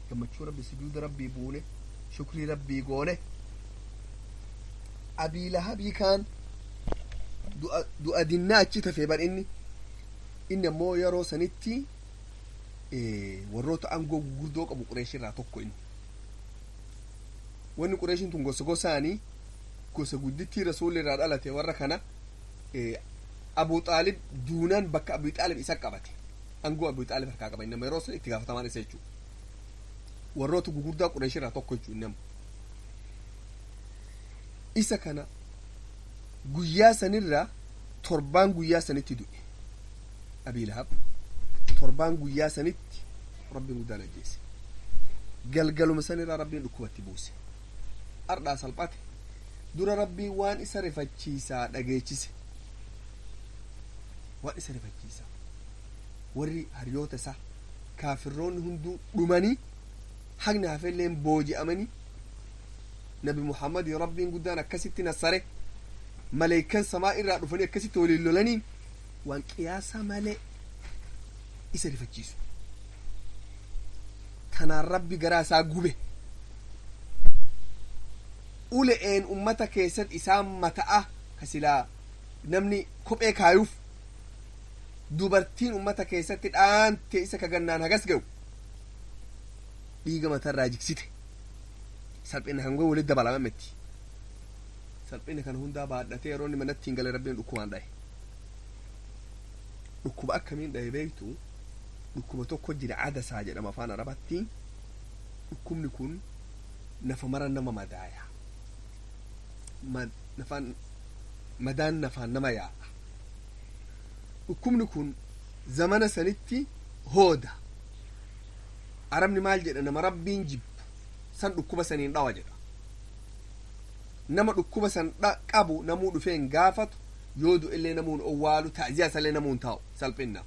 Gammachuu Rabbi, sujuuda Rabbii buune, shukrii Rabbii goone. Abii Lahabii kaan du'a dinnaa achi tafee bar. Inni ammoo yeroo sanitti warroota aangoo gurguddoo qabu Qureesh irraa tokko inni. Wanni Qureeshin tun gosa gosaanii, gosa guddittii rasuulli irraa dhalate warra kana. Abu Xaalib duunaan bakka Abu Xaalib isa qabate, aangoo Abu Xaalib harkaa qaba. Nama yeroo sun itti gaafatamaan isa jechuudha. Warroota gugurdaa Qureesh irraa tokko jechuudha nama. Isa kana guyyaa sanirraa torbaan guyyaa sanitti du'e. Abii Lahab torbaan guyyaa sanitti Rabbiin guddaan ajjeese. Galgaluma sanirraa Rabbiin dhukkubatti buuse. Ardhaa salphate. Dura Rabbii waan isa rifachiisaa dhageechise, waan isa rifachiisaa warri hariyoota isaa kaafirroonni hunduu dhumanii, hagni hafelleen booji'amanii, Nabi Muhammadii Rabbiin guddaan akkasitti nassare, maleeykan samaa irraa dhufanii akkasitti waliin lolanii, waan qiyaasa malee isa rifachiisu. Tanaan Rabbi garaa isaa gube. Ule'een ummata keessatti isaan mata'a ka silaa namni kophee kaayuuf, dubartiin ummata keessatti dhaante isa kagannaan hagas ga'u dhiiga matarraa jigsite. Salphina hanga walitti dabalama miti. Salphina kana hundaa baadhatee yeroo inni manatti hin galee Rabbiin dhukkubaan dhaye. Dhukkuba akkamiin dhaye beektu? Dhukkuba tokko jira, cadasaa jedhama afaan Arabatti. Dhukkubni kun nafa mara nama madaaya, nafaan madaan nafaan nama yaa'a. Dhukkubni kun zamana sanitti hooda. Arabni maal jedha? Nama Rabbiin jibbu san dhukkuba saniin dhawa jedha. Nama dhukkuba san qabu namuu dhufee hin gaafatu, yoo du'ellee namuun owwaalu, ta'ziyaa isallee namuun taa'u. Salphinna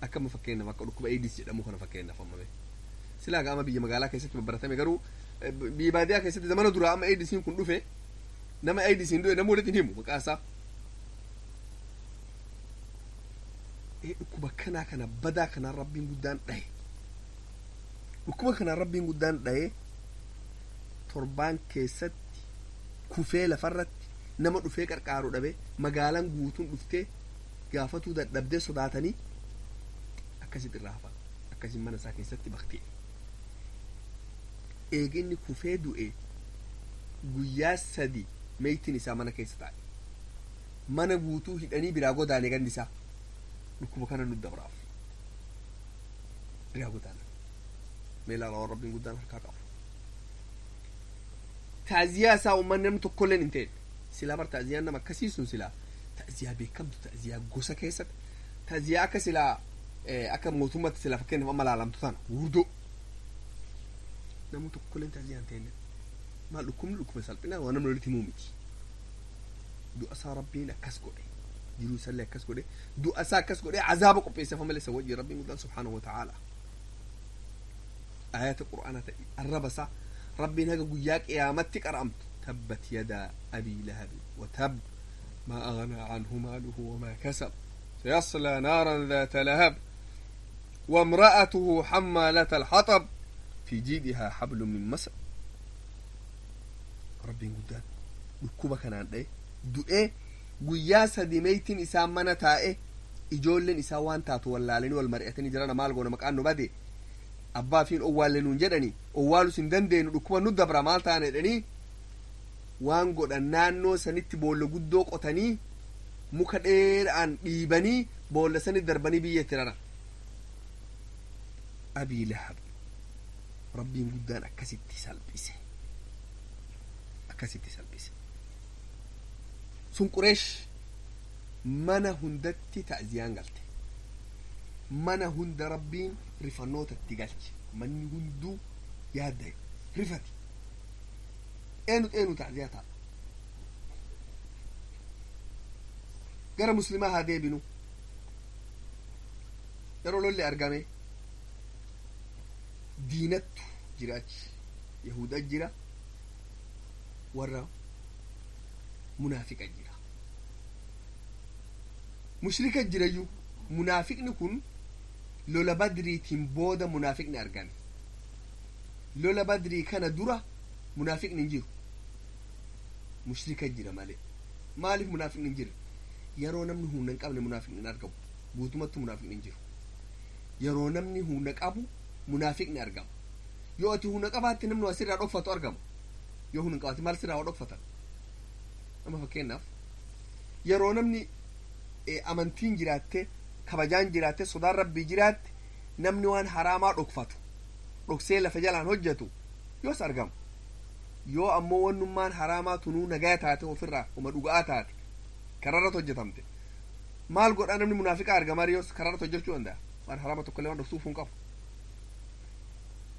akkama fakkeenyaaf akka dhukkuba AIDS jedhamu kana fakkeenyaaf ammame silaa gaama biyya magaalaa keessatti babbaratame, garuu biyya baadiyaa keessatti zamana duraa amma AIDSiin kun dhufe, nama AIDSiin du'e namuu walitti hin himu maqaa isaa. Dhukkuba kanaa kana badaa kanaan Rabbiin guddaan dhahe. Dhukkuba kanaan Rabbiin guddaan dhahe. Torbaan keessatti kufee lafarratti nama dhufee qarqaaru dhabe. Magaalaan guutuun dhuftee gaafatuu dadhabdee, sodaatanii akkasitti irraa hafan. Akkasiin mana isaa keessatti baktee eeginni kufee du'e. Guyyaa 3 meeytiin isaa mana keessa taa'e. Mana guutuu hidhanii biraa godaane. Gandi isaa dhukkuba kana nu dabraaf biraa godaana. Mee ilaala waan Rabbiin guddaan harkaa qabu. Taaziyaa isaa uummanni namni tokkolleen hin ta'e. Silaa bar taaziyaan nama akkasii sun silaa taaziyaa beekamtu, taaziyaa gosa keessatti, taaziyaa akka silaa akka mootummatti silaa fakkeenyaaf amma laalamtu tana gurguddoo. Namni tokkolleen taaziyaa hin ta'e. Maal, dhukkubni dhukkuba salphinaa waan namni walitti himuu miti. Du'a isaa Rabbiin akkas godhe, jiruu isallee akkas godhe, du'a isaa akkas godhe, azaaba qopheesseef malee isa wajjin Rabbiin guddaan subhaanahu wa ta'aala ayata qur'aana ta'e arraba isaa Rabbiin haga guyyaa qiyaamatti qara'amtu: "تبت يدا أبي لهب وتب، ما أغنى عنه ماله وما كسب، سيصلى نارا ذات لهب، وامرأته حمالة الحطب، في جيدها حبل من مسد." Rabbiin guddaan dhukkuba kanaan dha'e. Du'ee guyyaa 3 meeytiin isaa mana taa'e. Ijoolleen isaa waan taatu wallaalanii wal mari'atanii jirana, maal goona, maqaan nu bade, abbaa fiin owwaalle nuun jedhani, owwaalus hin dandeenyu, dhukkuba nu dabra, maal taane jedhanii waan godhan, naannoo sanitti boolla guddoo qotanii, muka dheeraan dhiibanii, boolla sanitti darbanii biyya itti raran. Abii Lahab Rabbiin guddaan akkasitti salphise, akkasitti salphise. Sun Qureesh mana hundatti ta'ziyaan galte. Mana hunda Rabbiin rifannootatti galche. Manni hunduu yaadda rifati. Eenu eenu ta'ziyaa ta'a? Gara muslimaa haa deebinu. Yeroo lolli argame diinattu jira, achi Yahuda jira, warra munaafiqa jira, mushrika jirayyuu. Munaafiqni kun lola Badriitiin booda munaafiqni argame. Lola Badrii kana dura munaafiqni hin jiru, mushrika jira malee. Maaliif munaafiqni hin jirre? Yeroo namni humna hin qabne munaafiqni hin argamu. Guutumatti munaafiqni hin jiru. Yeroo namni humna qabu munaafiqni argama. Yoo ati humna qabaatte namni waa sirraa dhokfatu argama. Yoo humna hin qabaatte maal sirraa waa dhokfatan? Nama fakkeenyaaf yeroo namni amantiin jiraatte, kabajaan jiraatte, sodaan Rabbii jiraatte, namni waan haraamaa dhokfatu, dhoksee lafa jalaan hojjetu yoos argama. Yoo ammoo wannummaan haraamaa tunuu nagaa taate, ofirraa uma dhuga'aa taate, kararratti hojjetamte, maal godhaa namni munaafiqaa argamaa? Yoos kararratti hojjechuu danda'a. Waan haraama tokkollee waan dhoksuuf hin qabu.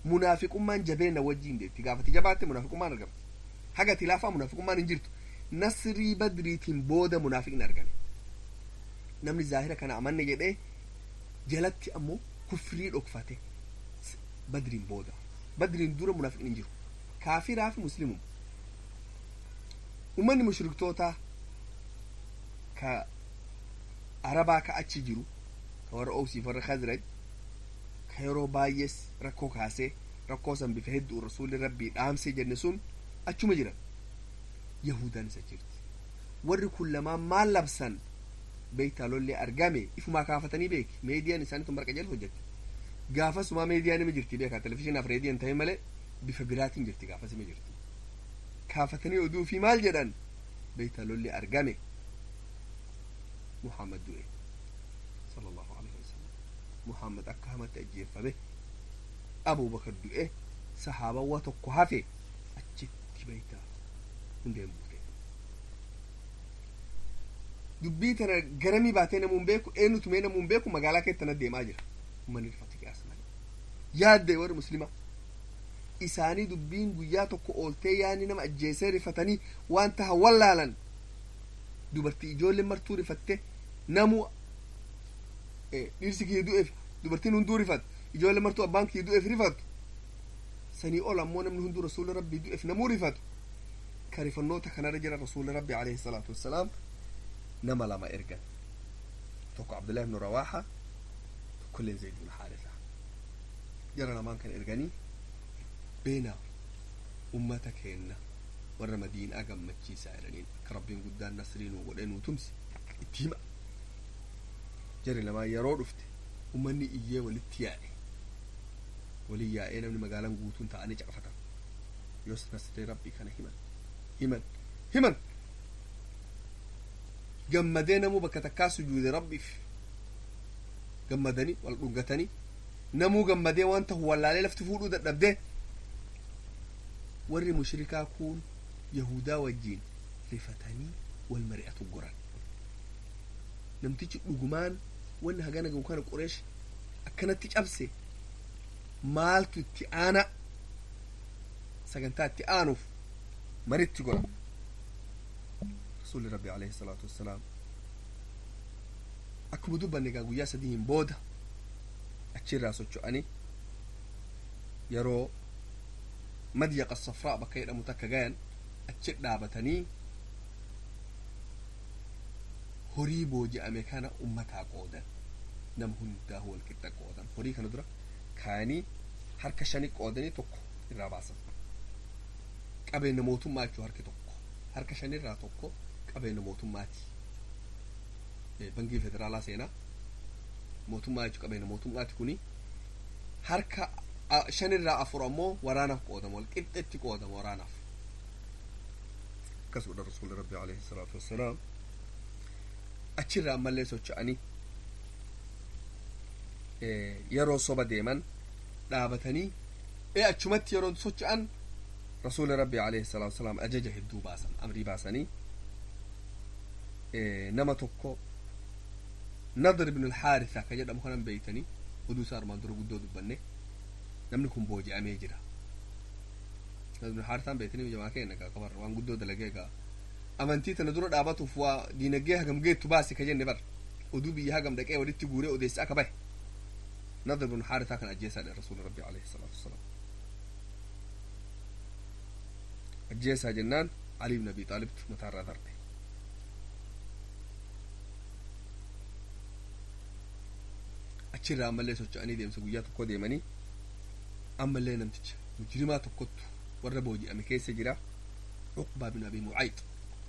Munaafiqummaan jabeenya wajjiin deetti. Gaafati jabaatte munaafiqummaan argamti. Haga tilaafaa munaafiqummaan hin jirtu. Nasrii Badriitiin booda munaafiqni argame. Namni zaahira kana amanne jedhee jalatti ammoo kufrii dhokfate Badriin booda. Badriin dura munaafiqni hin jiru. Kaafiraa fi muslimuma. Ummanni mushriktootaa ka Arabaa ka achi jiru, ka warra Oosiif warra Khazraj, ka yeroo baay'ees rakkoo kaasee rakkoo san bifa hedduu rasuulli rabbii dhaamsee jenne sun achuma jiran. Yahudaan isa jirti. Warri kun lamaan maal labsan? Beektaa lollee argame ifumaa kaafatanii beeki. Meediyaan isaanii tun marqa jala hojjette. Gaafasumaa meediyaan ima jirti beekaa, televizyiinaaf reediyoon ta'e malee bifa biraatiin jirti, gaafas ima jirti. Kaafatanii oduu fi maal jedhan? Beektaa lollee argame, Muhammad du'e sallallahu alaihi wasallam. Muhammad akka hamatti ajjeeffame, Abubakar du'e, sahaabawwa tokko hafe achitti. Beektaa hundeen buute dubbii tana garamii baatee namuun beeku, eenyutu mee namuun beeku, magaalaa keessa tana deemaa jira. Uummanni rifatu qiyaasa malee yaadde warri muslima isaanii dubbiin guyyaa tokko ooltee yaani nama ajjeesee rifatanii waan taha wallaalan. Dubartii ijoolleen martuu rifatte, namu dhirsi kiyya du'eef dubartiin hunduu rifatu, ijoolleen martuu abbaan kiyya du'eef rifatu, sanii ol ammoo namni hunduu rasuula rabbii du'eef namuu rifatu. Ka rifannoota kanarra jira rasuula rabbi alayhi salaatu wassalaam nama lama ergan, tokko Abdullahi ibnu Rawaaxa, tokkolleen Zayd ibnu Haarisa. Jara lamaan kan erganii beenaa ummata keenna warra Madiinaa gammachiisaa jedhaniin, akka rabbiin guddaan nasrii nuu godhee nuu tumse itti hima. Jarri lamaan yeroo dhufte ummanni iyyee walitti yaa'e, walii yaa'ee namni magaalaan guutuun ta'anii caqafatan. Yoos nasrii rabbii kana himan himan himan, gammadee namuu bakka takkaa sujuude rabbiif gammadanii wal dhungatanii, namuu gammadee waan tahu wallaalee lafti fuudhuu dadhabdee. Warri mushrikaa kun yahudaa wajjiin rifatanii wal mari'atu goran. Namtichi dhugumaan wanni hagana gahu kana Qureesh akkanatti cabse, maaltu itti aana? Sagantaa itti aanuuf maritti gora. Rasuulli rabbi alayhi salaatu wassalaam akkuma dubbanne egaa guyyaa 3n booda achirraa socho'anii yeroo Madyaqa Safraa bakka jedhamu takka gayan achi dhaabatanii horii booji'ame kana ummataa qoodan, nama hundaa wal qixa qoodan. Horii kana dura kaanii harka shani qoodanii tokko irraa baasan, qabeenya mootummaa jechuu. Harki tokko, harka shanirraa tokko qabeenya mootummaati, bankii federaalaa seenaa mootummaa jechuu, qabeenya mootummaati kuni. Harka shanirraa afur ammoo waraanaaf qoodama, wal qixxetti qoodama waraanaaf. Akkas godha rasuulli rabbi alayhi salaatu wassalaam. Achirraa ammallee socho'anii yeroo soba deeman dhaabatanii achumatti yeroo socho'an rasuulli rabbi alayhi salaatu wassalaam ajaja hedduu baasan, amrii baasanii nama tokko Nadr ibn al-Haarisa ka jedhamu kanan beeytanii, oduu isaa armaan dura guddoo dubbanne. Namni kun booji'amee jira. Nadr ibn al-Haarisaan beeytanii jamaa keenya gaa kabar waan guddoo dalagee gaa amantii tana dura dhaabatuuf waa diinagdee hagam geettu baase ka jenne bar, oduu biyya hagam dhaqee walitti guuree odeessa akka bahe. Nadr ibn al-Haarisaa kan ajjeesaadha rasuulli rabbi alayhi salaatu wassalaam. Ajjeesaa jennaan Ali ibn Abi Xaalibtu mataarraa darbe. Achirraa ammallee socho'anii deemsa guyyaa tokko deemanii ammallee namticha mujrimaa tokkottu warra booji'ame keessa jira, Uqbaa bin Abi Mucayx.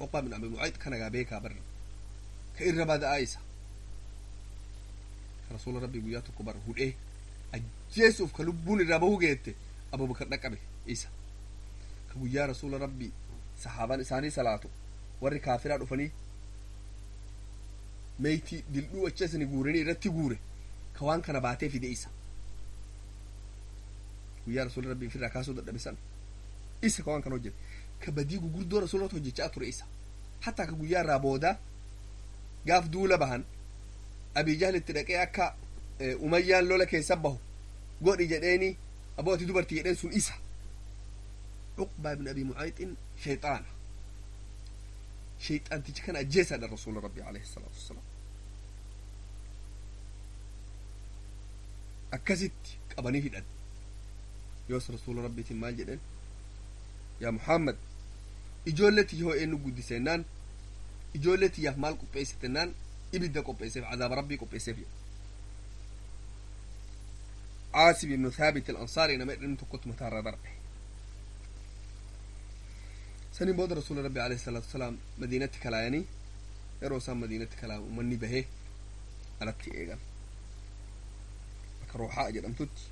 Uqbaa bin Abi Mucayx kana gaa beekaa barra ka irra bada'aa isa ka rasuula rabbii guyyaa tokko bara hudhee ajjeesuuf ka lubbuun irraa bahuu geette Abubakar dhaqabe, isa ka guyyaa rasuula rabbii sahaabaan isaanii salaatu warri kaafiraa dhufanii meeytii dildhuu achi asini guuranii irratti guure, ka waan kana baatee fide isa. Guyyaa rasuula rabbii ofirraa kaasuu dadhabe san isa ka waan kana hojjete, ka badii gugurdoo rasuulatu hojjechaa ture isa. Hatta ka guyyaa irraa booda gaaf duula bahan Abii Jahlitti dhaqee akka Umayyaan lola keessa bahu godhi jedheeni, aboo ati dubartii jedheen sun isa. Cuqbaa ibn Abi Mucayxin shayxaana, shayxaanticha kana ajjeesaadha rasuula rabbi alayhi salaatu wassalaam. Akkasitti qabanii hidhan. Yoos rasuula rabbiitiin maal jedhen? Yaa Muhammad, ijoollee tiyya hoo eenyu guddisennaan, ijoollee tiyyaaf maal qopheessitennaan, ibidda qopheesseef, cazaaba rabbii qopheesseef jedhe. Caasim ibnu Thaabit al-Ansaari nama jedhamu tokkotu mataarra darbe. Saniin booda rasuula rabbi alayhi salaatu wasalaam madiinatti kalaayanii, yeroo isaan madiinatti kalaayan ummanni bahee alatti eegan. Bakka Rooxaa jedhamtutti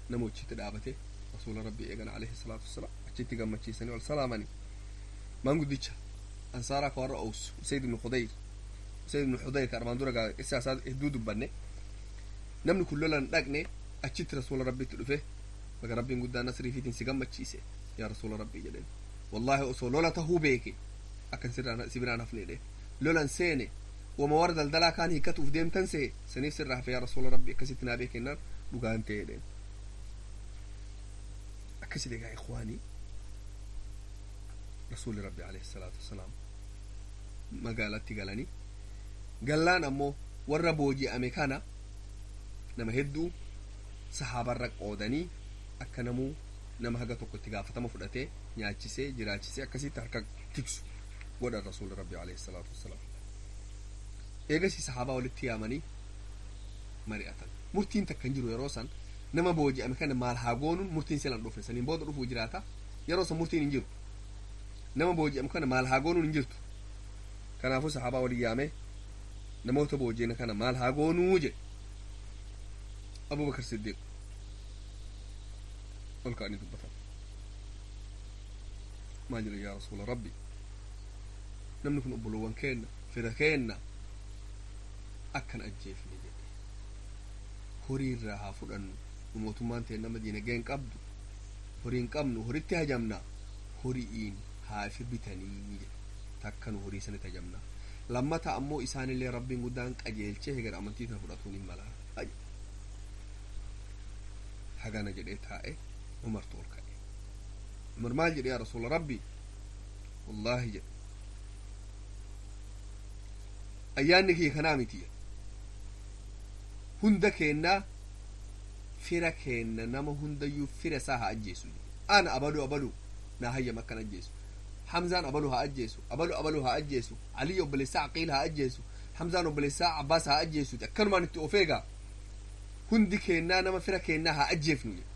nama achitti dhaabate rasuula rabbii eegan alayhi salaatu wasalaam. Achitti gammachiisanii ol salaamanii. Maanguddicha ansaaraa ka warra Ows, Usayd ibnu Khudayr, Usayd ibnu Xudayr ka armaan dura isaa isaa hedduu dubbanne, namni kun lolan dhaqne, achitti rasuula rabbitti dhufe. Baga rabbiin guddaan nasrii fiitiin si gammachiise yaa rasuula rabbii jedheen. Wallaahi osoo lola tahuu beeke akkan si biraan hafne jedheen. Lolan seene, wama warra daldalaa kaan hiikkatuuf deemtan see, saniif sirraa hafe yaa rasuula rabbii, akkasitti naa beekennaan dhugaan ta'e jedheen. Akkasitti egaa ikhwaanii, rasuulli rabbi alayhi salaatu wasalaam magaalatti galanii, gallaan ammoo warra booji'ame kana nama hedduu sahaabarra qoodanii, akka namuu nama haga tokko itti gaafatama fudhatee nyaachisee jiraachisee akkasitti harka tiksu godhan rasuulli rabbi alayhi salaatu wasalaam. Eegasii sahaabaa walitti yaamanii mari'atan. Murtiin takka hin jiru yeroo san. Nama booji'ame kana maal haa goonuun murtiin silan dhufne, saniin booda dhufuu jiraata. Yeroo san murtiin hin jiru. Nama booji'ame kana maal haa goonuun hin jirtu. Kanaafuu sahaabaa walii yaamee, namoota booji'ame kana maal haa goonuu jedhe. Abubakar Siddiiq ol ka'anii dubbatan. Maal jedhe? Yaa rasuula rabbi, namni kun obboloowwan keenna, fira keenna, akkan ajjeefne jedhe. Horii irraa haa fudhannu. Nu mootummaan ta'e nama diinagdee hin qabdu, horii hin qabnu, horitti hajamna, hori'iin haa ifi bitanii jedhe. Takka nu horii sanitti hajamna, lammata ammoo isaanillee rabbiin guddaan qajeelchee hegar amantii tana fudhatuun hin mala. Hagana jedhee taa'e. Umartu ol ka'e. Umar maal jedhe? Yaa rasuula rabbi, wallaahi jedhe, ayyaanni kiyya kanaa miti. Hunda keennaa fira keenna, nama hundayyuu fira isaa haa ajjeesu. Ana abalu abalu naa hayyam akkan ajjeesu. Hamzaan abalu haa ajjeesu, abalu abalu haa ajjeesu, Aliy obboleessaa Aqiil haa ajjeesu, Hamzaan obboleessaa Abbaas haa ajjeesu. Akkanumaan itti ofeegaa hundi keennaa nama fira keennaa haa ajjeefnu jedhe.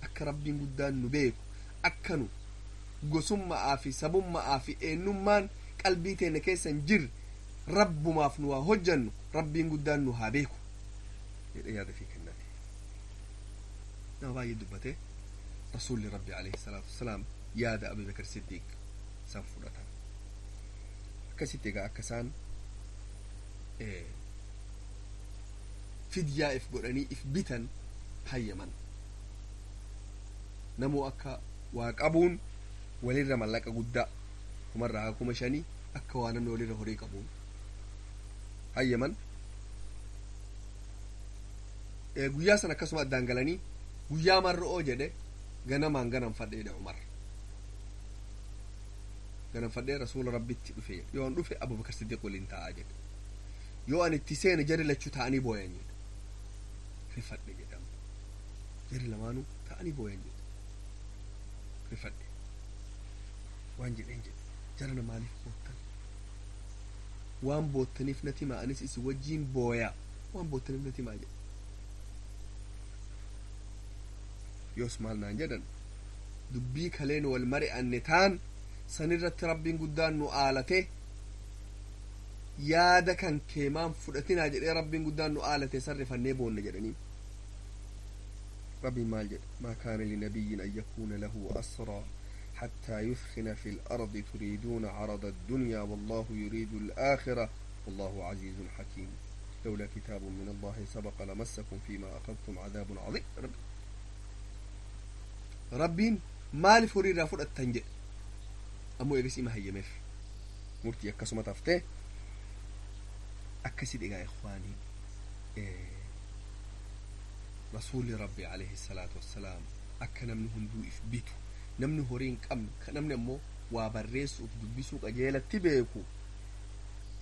Akka rabbiin guddaan nu beeku, akka nu gosummaa fi sabummaa fi eenyummaan qalbii teenya keessa hin jirre, rabbumaaf nu haa hojjannu, rabbiin guddaan nu haa beeku jedhe yaada fi kennate. Nama baay'ee dubbate. Rasuulli rabbi alayhi salaatu wasalaam yaada Abi Bakr Siddiiq san fudhatan. Akkasitti egaa akka isaan fidyaa if godhanii if bitan hayyaman. Namuu akka waa qabuun walirra mallaqa guddaa 1000rraa haa 5000 akka waa namni walirra horii qabuun hayyaman. Guyyaa san akkasuma addaan galanii, guyyaa marro'oo jedhe ganamaan ganamfadheedha. Umar ganamfadhee rasuula rabbitti dhufe. Yoo an dhufe Abubakar Siddiq waliin taa'aa jedhe. Yoo an itti seene jarri lachuu ta'anii booyan jedhe. Rifadhe jedhama, jarri lamaanuu ta'anii booyan jedhe. Rifadhe. Waan jedheen jedhe, jarana maaliif boottan? Waan boottaniif natti himaa, anis isin wajjiin booyaa, waan boottaniif natti himaa jedhe. Yoos maal naan jedhan? Dubbii kaleen wal mari'anne taan sanirratti rabbiin guddaan nu aalate, yaada kan keemaan fudhatinaa jedhee rabbiin guddaan nu aalate, sarrifannee boonne jedhanii. Rabbiin maal jedhe? ما كان لنبي أن يكون له أسرى حتى يثخن في الأرض تريدون عرض الدنيا والله يريد الآخرة والله عزيز حكيم لولا كتاب من الله سبق لمسكم فيما أخذتم عذاب عظيم. Rabbiin maaliif horii irraa fudhattan jedhe. Ammoo eegas ima hayyameef, murtii akkasuma taftee. Akkasi dhigaa ikhwaanii, rasuulli rabbi alayhi salaatu wassalaam akka namni hunduu if bitu Namni horii hin qabne ka namni ammoo waa barreessuuf dubbisuu qajeelatti beeku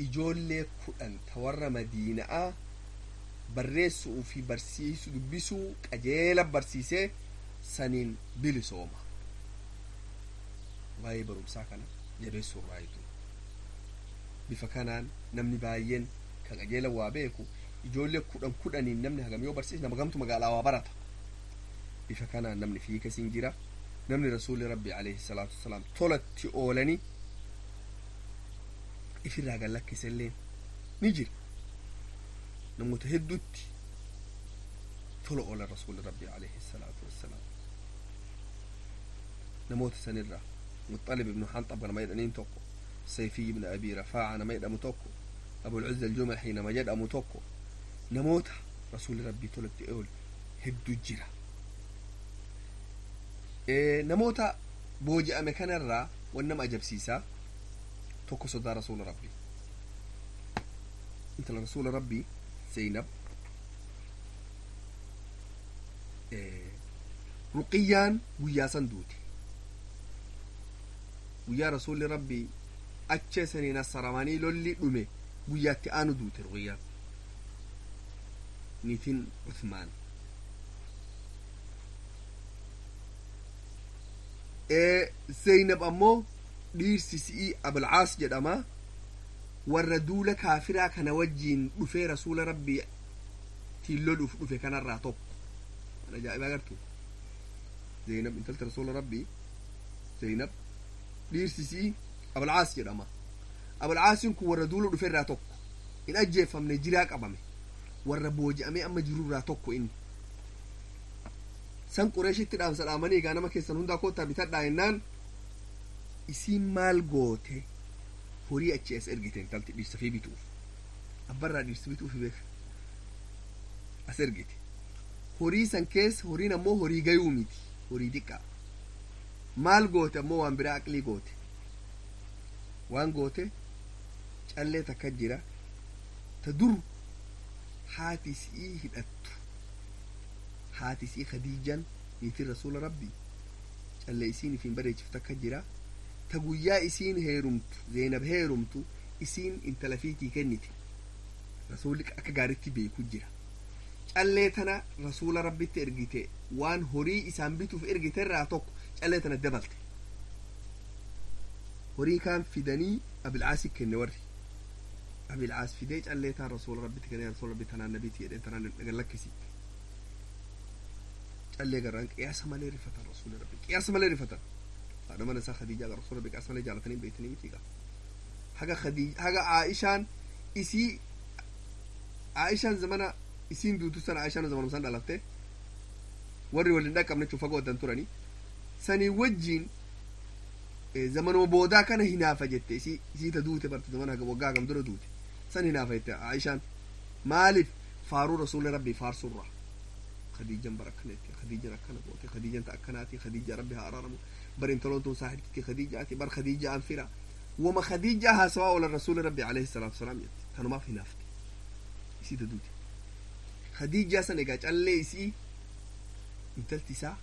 ijoollee 10 ta warra Madiina'aa barreessuu fi barsiisuu dubbisuu qajeela barsiisee saniin bilisooma. Waa'ee barumsaa kana jabeessuu irraa jechuudha. Bifa kanaan namni baay'een kan qajeela waa beeku ijoollee 10 10n namni hagam yoo barsiise nama gamtu magaalaa waa barata. Bifa kanaan namni fiikasiin jira. Namni rasuulli rabbi alayhi salaatu wasalaam tolatti oolanii ifirraa gad lakkisellee ni jira. Namoota hedduutti tola oolan rasuulli rabbi alayhi salaatu wassalaam. Namoota sanirraa Muxalib ibnu Xanxab nama jedhaniin tokko, Sayfiy ibnu Abii Rafaaca nama jedhamu tokko, Abulcuzza Aljumaxii nama jedhamu tokko, namoota rasuulli rabbii tolatti oole hedduu jira. Namoota booji'ame kanarraa wan nama ajabsiisaa tokko sodaa rasuula rabbii, intala rasuula rabbii Zeynab. Ruqiyyaan guyyaa san duute, guyyaa rasuulli rabbii achee sanii nassaramanii lolli dhume guyyaatti aanu duute Ruqiyyaan, niitiin Uthmaan. Zeynab ammoo dhiirsi si'ii Abulcaas jedhama, warra duula kaafiraa kana wajjiin dhufee rasuula rabbii tiin loluuf dhufe kanarraa tokko. Kan ajaa'ibaa agartu, Zeynab intalti rasuula rabbii Zeynab dhiirsi si'ii Abulcaas jedhama. Abulcaasiin kun warra duula dhufe irraa tokko, hin ajjeeffamne, jiraa qabame, warra booji'amee amma jirurraa tokko. Inni san Qureeshitti dhaamsa dhaamanii, egaa nama keessan hundaa koottaa bitadhaa jennaan, isiin maal goote? Horii achi as ergite intalti dhirsa fi bituuf, abbarraa dhirsi bituuf beeka as ergite. Horii san keessa horiin ammoo horii gayuu miti, horii diqqaa. Maal goote ammoo? Waan biraa aqlii goote. Waan goote, callee takka jira ta dur haati si'ii hidhattu, haati isii Khadiijan niitiin rasuula rabbii callee isiin ifiin bareechiftu akka jira, ta guyyaa isiin heerumtu, Zeenab heerumtu, isiin intala fiitii kennite, rasuulli akka gaaritti beeku jira. Callee tana rasuula rabbitti ergite. Waan horii isaan bituuf ergite irraa tokko callee tana dabalte. Horii kaan fidanii Abilcaasi kenne. Warri Abilcaas fidee callee taan rasuula rabbitti kenne. Rasuula rabbi tanaan nabiiti jedheen, tanaan dhagan lakkisi. Callee garaan qiyaasa malee rifatan, rasuula rabbi qiyaasa malee rifatan. Haadha mana isaa Khadiijaa rasuula rabbi qiyaasa malee jaalatanii beektanii miti egaa. Haga Khadiij, haga Aishaan isii, Aishaan zamana isiin duutu sana, Aishaan zamanuma san dhalatte, warri waliin dhaqqabne jechuun fagoo addan turanii sanii wajjiin zamanuma boodaa kana hinaafa jette. Isii ta duute barte zamana waggaa hagam dura duute san hinaafa jette Aishaan. Maaliif? Faaruu rasuula rabbii faarsurraa. Khadiijan bara akkana jette, Khadiijan akkana goote, Khadiijan ta akkanaati, Khadiija rabbi haa araaramu, bar intaloon tun saahibtitti Khadiijaati, bar Khadiija an fira, wama Khadiija haasawaa oolan rasuula rabbi alayhi salaatu wasalaam jette. Tanumaaf hinaafte isii ta duute Khadiijaa san. Egaa callee isii intalti isaa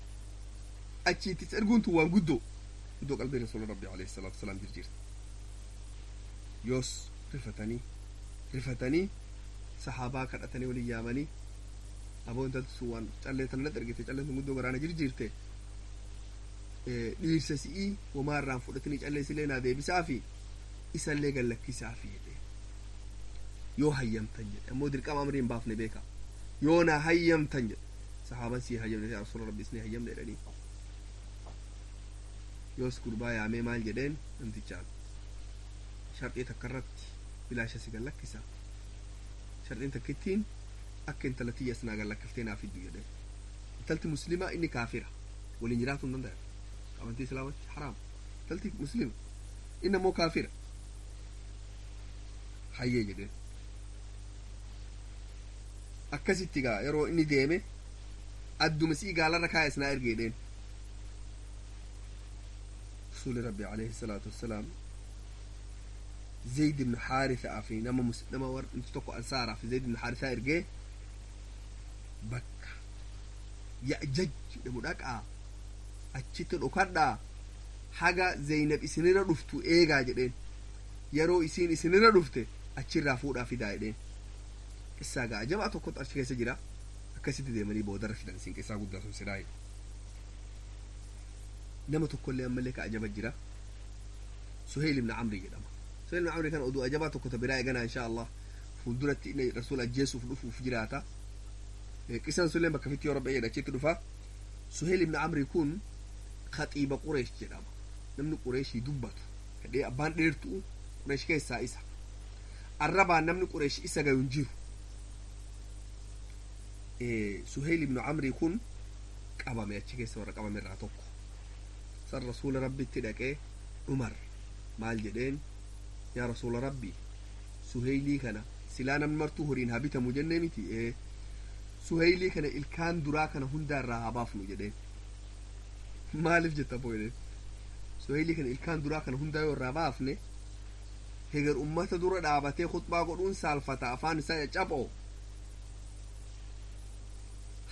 achiittis erguun tun waan guddoo guddoo qalbii rasuula rabbi alayhi salaatu wasalaam jirjiirte. Yoos rifatanii rifatanii sahaabaa kadhatanii waliin yaamanii, aboo intalti sun waan callee tana natti ergite, calleen tun guddoo garaana jirjiirte, dhiirsa si'ii homaa irraan fudhatanii callee isillee naa deebisaa fi isallee gallakkisaa fi jedhe, yoo hayyamtan jedhe. Ammoo dirqama amrii hin baafne beeka. Yoo naa hayyamtan jedhe. Sahaaban sii hayyamne yaa rasuula rabbi, isinii hayyamne jedhanii. Yoos gurbaa yaamee maal jedheen namtichaan? Sharxii takka irratti bilaasha si gallakkisa, sharxiin takkittiin akka intala tiyya sinaa gallakkiftee naa fiddu jedheen. Intalti muslimaa, inni kaafira, waliin jiraatu hin danda'an, amantii islaamatti haraam. Intalti muslima, inni ammoo kaafira. Hayyee jedheen. Akkasitti gaa yeroo inni deeme adduma si'i gaalarra kaaya sinaa erge jedheen. Rasuuli rabbi alayhi salaatu wassalaam Zayd ibn Haarisa fi nama warra tokko ansaaraa fi Zayd ibn Haarisa ergee, bakka Ya'jaj jedhamu dhaqaa. Achitti dhokadhaa haga Zeynab isinirra dhuftu eegaa jedheen. Yeroo isiin isinirra dhufte achirraa fuudhaa fidaa jedheen. Qissaa gaa jabaa tokkotu achi keessa jira. Akkasitti deemanii boodarra fidan isin qissaa guddaa sun silaa. Nama tokkollee ammallee ka ajaba jira. Suheyl ibn Amri jedhama. Suheyl ibn Amri kana oduu ajabaa tokko ta biraa eeganaa insha Allah fuulduratti inni rasuula ajjeesuuf dhufuuf jiraata. Qisaan sullee bakka fitti yoo rabbi jedhe achitti dhufa. Suheyl ibn Amri kun khaxiiba Qureesh jedhama. Namni Qureeshii dubbatu kadhee abbaan dheertuu Qureesh keessaa isa. Arrabaan namni Qureesh isa gayu hin jiru. Suheyl ibn Amri kun qabame achi keessa warra qabame irraa tokko. San rasuula rabbitti dhaqee Umar maal jedheen? Yaa rasuula rabbii, Suheylii kana silaa namni martuu horiin haa bitamu jennee miti, Suheylii kana ilkaan duraa kana hundaa irraa haa baafnu jedheen. Maaliif jetta boo jedheen. Suheylii kana ilkaan duraa kana hundaa yoo irraa baafne heger ummata dura dhaabatee khutbaa godhuun saalfata, afaan isaa caccaboo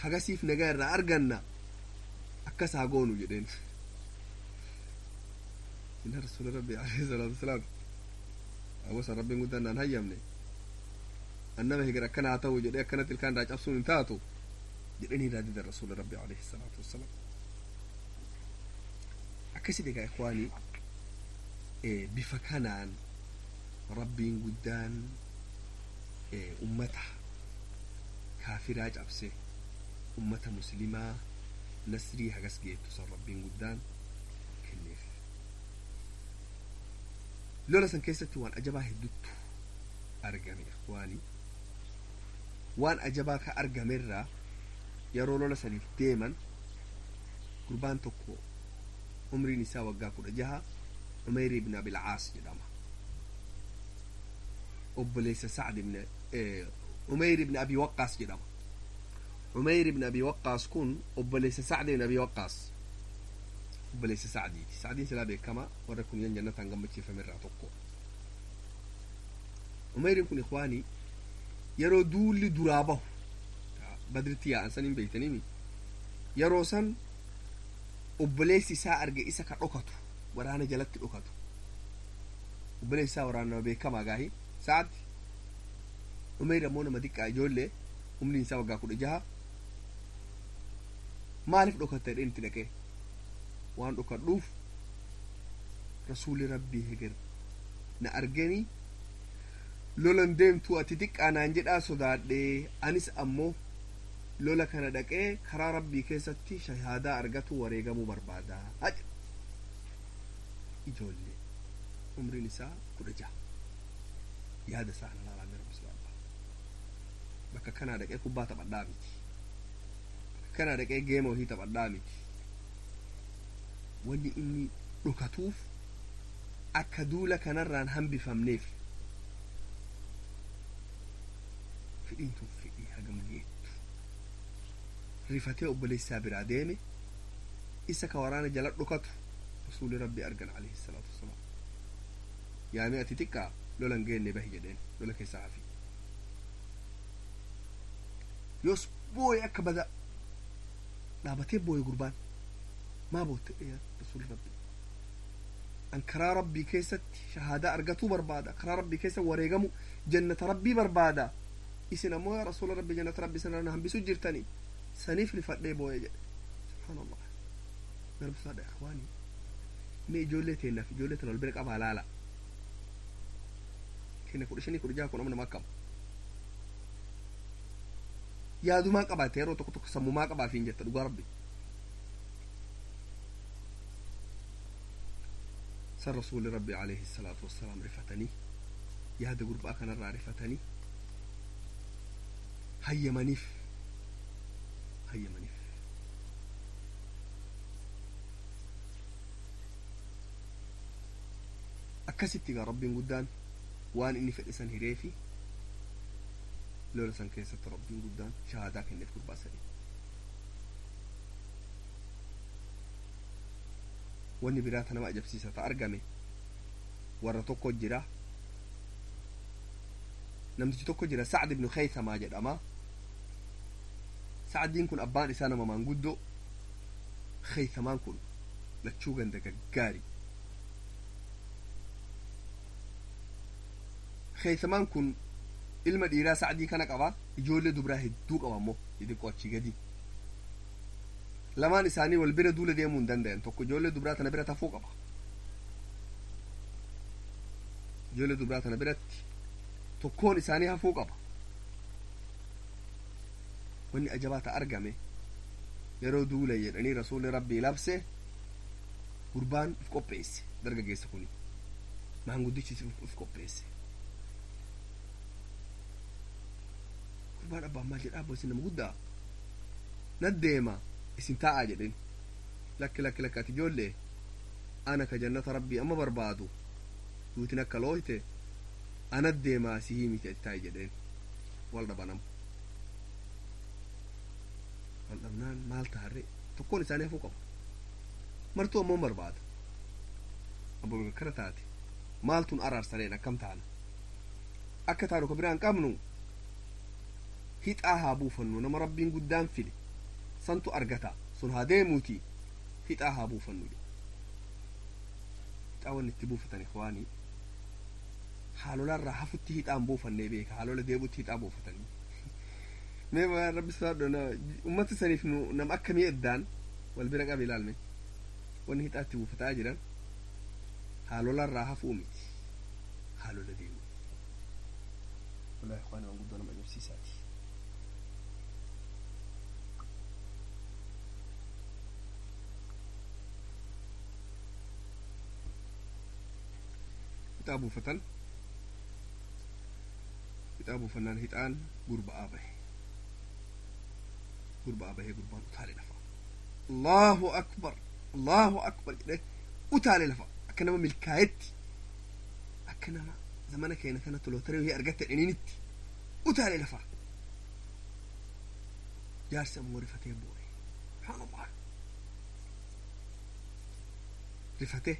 hagasiif nagaa irraa arganna, akkas haa goonu jedheen. Inna rasuula rabbi alayhi salaatu wasalaam awwasa rabbiin guddaan naan hayyamne annama heger akkana haa ta'u jedhee akkanatti ilkaan irraa cabsuun hin taatu jedheen irraa didan rasuula rabbi alayhi salaatu wasalaam. Akkasitti egaa ikwaanii, bifa kanaan rabbiin guddaan ummata kaafiraa cabse, ummata muslimaa nasrii hagas geettu san rabbiin guddaan kenneef. Lola san keessatti waan ajabaa hedduutu argame ikwaanii. Waan ajabaa ka argamerraa yeroo lola saniif deeman gurbaan tokko umriin isaa waggaa 16, Umeyr ibn Abilcaas jedhama. Obboleessa Sacd ibn Umeyr ibn Abi Waqqaas jedhama. Umeyr ibn Abi Waqqaas kun obboleessa Sacd ibn Abi Waqqaas, obboleessa Sacdiiti. Sacdiin silaa beekamaa warra kun yan jannataan gammachiifame irraa tokko. Umeyrin kun ikwaanii yeroo duulli duraa bahu Badritti yaa'an san hin beeytanimi. Yeroo san obboleessi isaa arge isa ka dhokatu, waraana jalatti dhokatu. Obboleessi isaa waraana nama beekamaa gaahi Sa'ad. Umeyr ammoo nama xiqqaa, ijoollee, umriin isaa waggaa 16. Maaliif dhokatta jedheen itti dhaqee. Waan dhokadhuuf rasuulli rabbii heger na arganii lolan deemtuu ati xiqqaa naan jedhaa sodaadhee, anis ammoo lola kana dhaqee karaa rabbii keessatti shahaadaa argatu wareegamuu barbaada. Ijoollee umriin isaa 16, yaada isaa kana laalaa rabbi subhaanahu. Bakka kanaa dhaqee kubbaa taphadhaa miti, bakka kanaa dhaqee geema wahii taphadhaa miti. Wanni inni dhokatuuf akka duula kanarraan hambifamneef. Fedhiin tun fedhii hagam geettu. Rifatee obboleessaa biraa deeme. Isa ka waraana jala dhokatu rasuulli rabbii argan alayhi salaatu wassalaam. Yaamee ati xiqqaa lola hin geenne bahi jedheen, lola keessaa hafi. Yoos booye, akka bada dhaabatee booye gurbaan. Maa bootte yaa rasuulli rabbii? An karaa rabbii keessatti shahaadaa argatuu barbaada, karaa rabbii keessa wareegamu, jannata rabbii barbaada. Isin ammoo yaa rasuula rabbii jannata rabbii sana na hambisuu jirtanii, saniif rifadhee booye jedhe. Subhaanallah, garbsaadha ikhwaanii. Mee ijoollee teennaaf ijoollee tana wal bira qabaa laala. Kenna 15 16 kun amma nama akkam yaadumaa qabaate yeroo tokko tokko sammumaa qabaafiin jetta dhugaa rabbi. San rasuulli rabbi alayhi salaatu wassalaam rifatanii yaada gurbaa kanarraa rifatanii hayyamaniif, hayyamaniif. Akkasitti egaa rabbiin guddaan waan inni fedhe san hireefi lola san keessatti rabbiin guddaan shahaadaa kenneef gurbaa sanii. Wanni biraa ta nama ajabsiisa ta argame warra tokko jira, namtichi tokko jira, Sacd ibnu Khaythamaa jedhama. Sacdiin kun abbaan isaa nama maanguddoo. Khaythamaan kun Lachuu ganda gaggaarii. Khaysamaan kun ilma dhiiraa Sacdii kana qaba, ijoollee dubraa hedduu qaba ammoo xixiqqoo achii gadi. Lamaan isaanii wal bira duula deemuu hin danda'an. Tokko ijoollee dubraa tana bira tafuu qaba. Ijoollee dubraa tana biratti tokkoon isaanii hafuu qaba. Wanni ajabaa ta argame yeroo duula jedhanii rasuulli rabbii labse, gurbaan uf qopheesse. Dargaggeessa kuni maanguddichi uf qopheesse. Gurbaan abbaan maal jedha? Abbo, isin nama guddaa, nad deema, isin taa'aa jedhen. Lakki, lakki, lakki, ati ijoollee, ana ka jannata rabbii amma barbaadu duutin akka looyte anad deemaa, sihii miti, ati taa'i jedheen. Wal dhabanam. Wal dhabnaan maal taarre? Tokkoon isaanii hafuu qaba, martuu ammoo barbaada. Abbo, akkana taate, maaltun araarsaneen? Akkam taana? Akka taanu ka biraan qabnu hixaa haa buufannu. Nama rabbiin guddaan file santu argata, sun haa deemuuti, hixaa haa buufannu. Hixaa wanni itti buufatan, ikhwaanii, haalolarraa hafutti hixaan buufannee beeka, haalola deebutti hixaa buufatanii. Mee waan rabbi sodaadhu, ummata saniif nu nama akkamii eddaan wal bira qabe ilaalme. Wanni hixaatti buufataa jiran haalolarraa hafuu miti, haalola deemu. Wallahi ikhwaani, waan guddoo nama ajaa'ibsiisaati. Hixaa buufatan. Hixaa buufannaan hixaan gurba'aa bahe. Gurba'aa bahee gurbaan utaale lafa. Allahu akbar, Allahu akbar jedhee utaale lafa, akka nama milkaayetti, akka nama zamana keenya kana lootarii wayii argatte dhiniinitti utaale lafa. Jaarsi ammoo rifatee boo'e. Subhaanallah, rifatee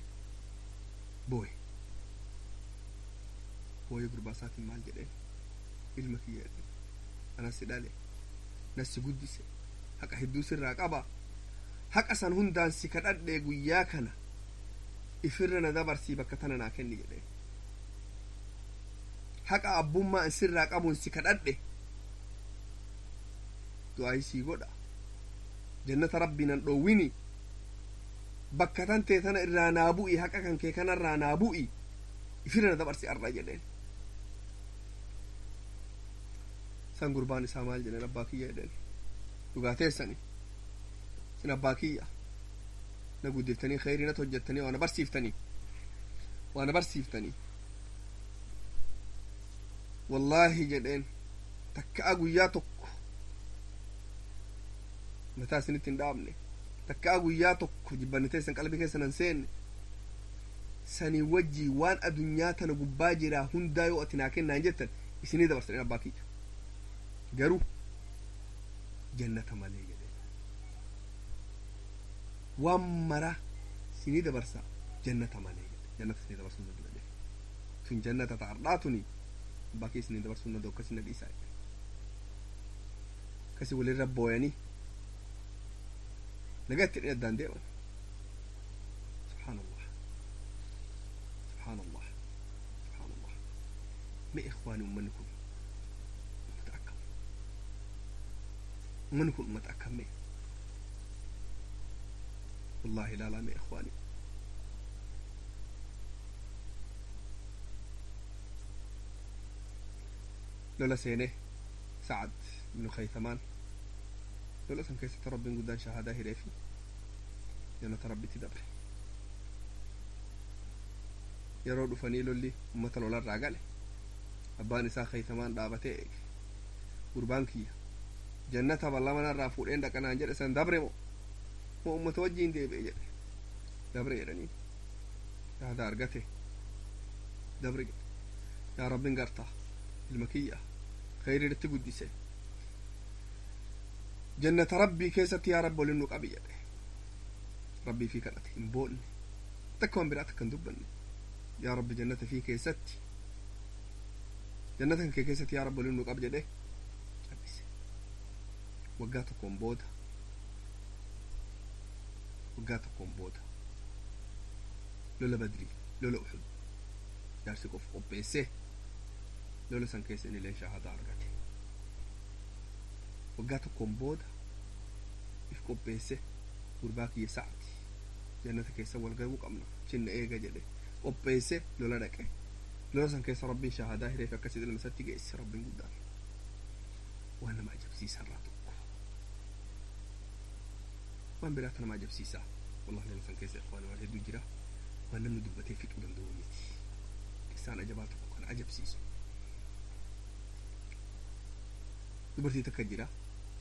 boo'e. Boo'ee gurbaa isaatiin maal jedheen? Ilma kiyya jedhe, anas si dhale, nas si guddise, haqa hedduu sirraa qaba, haqa san hundaan si kadhadhe, guyyaa kana ifirra na dabarsii bakka tana naa kenni jedhe. Haqa abbummaa in sirraa qabuun si kadhadhe, du'aayi sii godha, jannata rabbii nan dhoowwini, bakka tan tee tana irraa naa bu'i, haqa kan kee kanarraa naa bu'i, ifirra na dabarsi arra jedheen. San gurbaan isaa maal jedheen? Abbaa kiyya jedheen, dhugaa teessani, sin abbaa kiyya, na guddiftanii, kheyrii natti hojjettanii, waa na barsiiftanii, waa na barsiiftanii. Wallaahi jedheen, takka'a guyyaa tokko mataa isinitti hin dhaabne, takka'a guyyaa tokko jibbanni teessan qalbii keessan hin seenne. Sanii wajjii waan adunyaa tana gubbaa jiraa hundaa yoo ati naa kennaan jettan isinii dabarsan, abbaa kiyya, garuu jannata malee jedhe. Waan mara isinii dabarsa, jannata malee jedhe. Jannata isinii dabarsuu hin danda'u jedhe. Tun jannata ta'ardhaa tuni abbaa kiyya isinii dabarsuu hin danda'u, akkasii na dhiisaa jedhe. Akkasii walirra booyanii nagatti hidhee addaan deeman. Subhaanallah, subhaanallah, subhaanallah. Mee ikhwaani, ummanni kun ummata akkam? Ummanni kun ummata akkam? Mee wallahi ilaalaa mee ikhwaani. Lola seene Sacad ibnu Khaythamaan. Lola san keessatti rabbiin guddaan shahaadaa hireefi, jannata rabbitti dabre. Yeroo dhufanii lolli ummata lolarraa gale, abbaan isaa Khaythamaan dhaabatee eege. Gurbaan kiyya jannata ballamanarraa fuudheen dhaqanaan jedhe san dabre moo moo ummata wajjiin deebi'e jedhe. Dabre jedhanii, shahaadaa argate, dabre jedhe. Yaa rabbiin gartaa ilma kiyya khayrii irratti guddise, jannata rabbii keessatti yaa rabbi waliin nu qabi jedhe. Rabbii fi kadhate, hin boonne, takka waan biraa takka hin dubbanne. Yaa rabbi, jannata fi keessatti, jannata kee keessatti yaa rabbi waliin nu qabi jedhe cal'ise. Waggaa tokkoon booda, waggaa tokkoon booda Lola Badrii, lola Uhud jaarsi qof qopheesse. Lola san keessa inni illee shahadaa argate. Waggaa tokkoon booda if qopheesse. Gurbaa kiyya sa'ati jannata keessa wal gahuu qabna, chinna eega jedhe. Qopheesse, lola dhaqe. Lola san keessa Rabbiin shahadaa hireef. Akkasii ilma isatti geesse Rabbiin guddaan. Waan nama ajabsiisaa tokko, waan biraata nama ajabsiisaa, wallahi lola san keessa, ikhwaani, waan hedduu jira, waan namni dubbatee fixuu danda'u miti. Qissaan ajabaa tokko kan ajabsiisu, dubartii takka jira.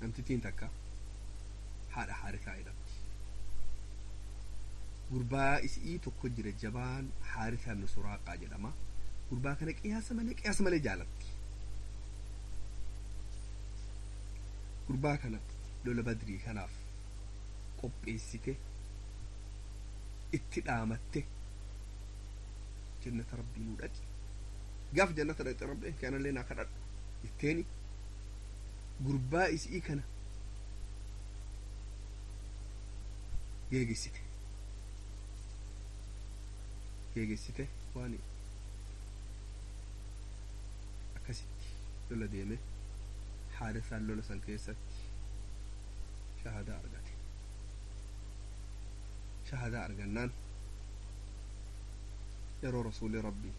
Namtittiin takka haadha Haarisaa jedhamti. Gurbaa isii tokko jira jabaan, Haarisaa ibn Suraaqaa jedhama. Gurbaa kana qiyaasa malee jaalatti. Gurbaa kana lola Badrii kanaaf qopheessite, itti dhaamatte: "Jannata Rabbii nuu dhaqi, gaaf jannata dhaqxe Rabbiin kanallee naa kadhadhu" itteeni. Gurbaa isii kana geegessite. Waan akkasitti lola deeme. Haarisaan lola san keessatti shahadaa argate. Shahadaa argannaan, yeroo Rasuuli Rabbii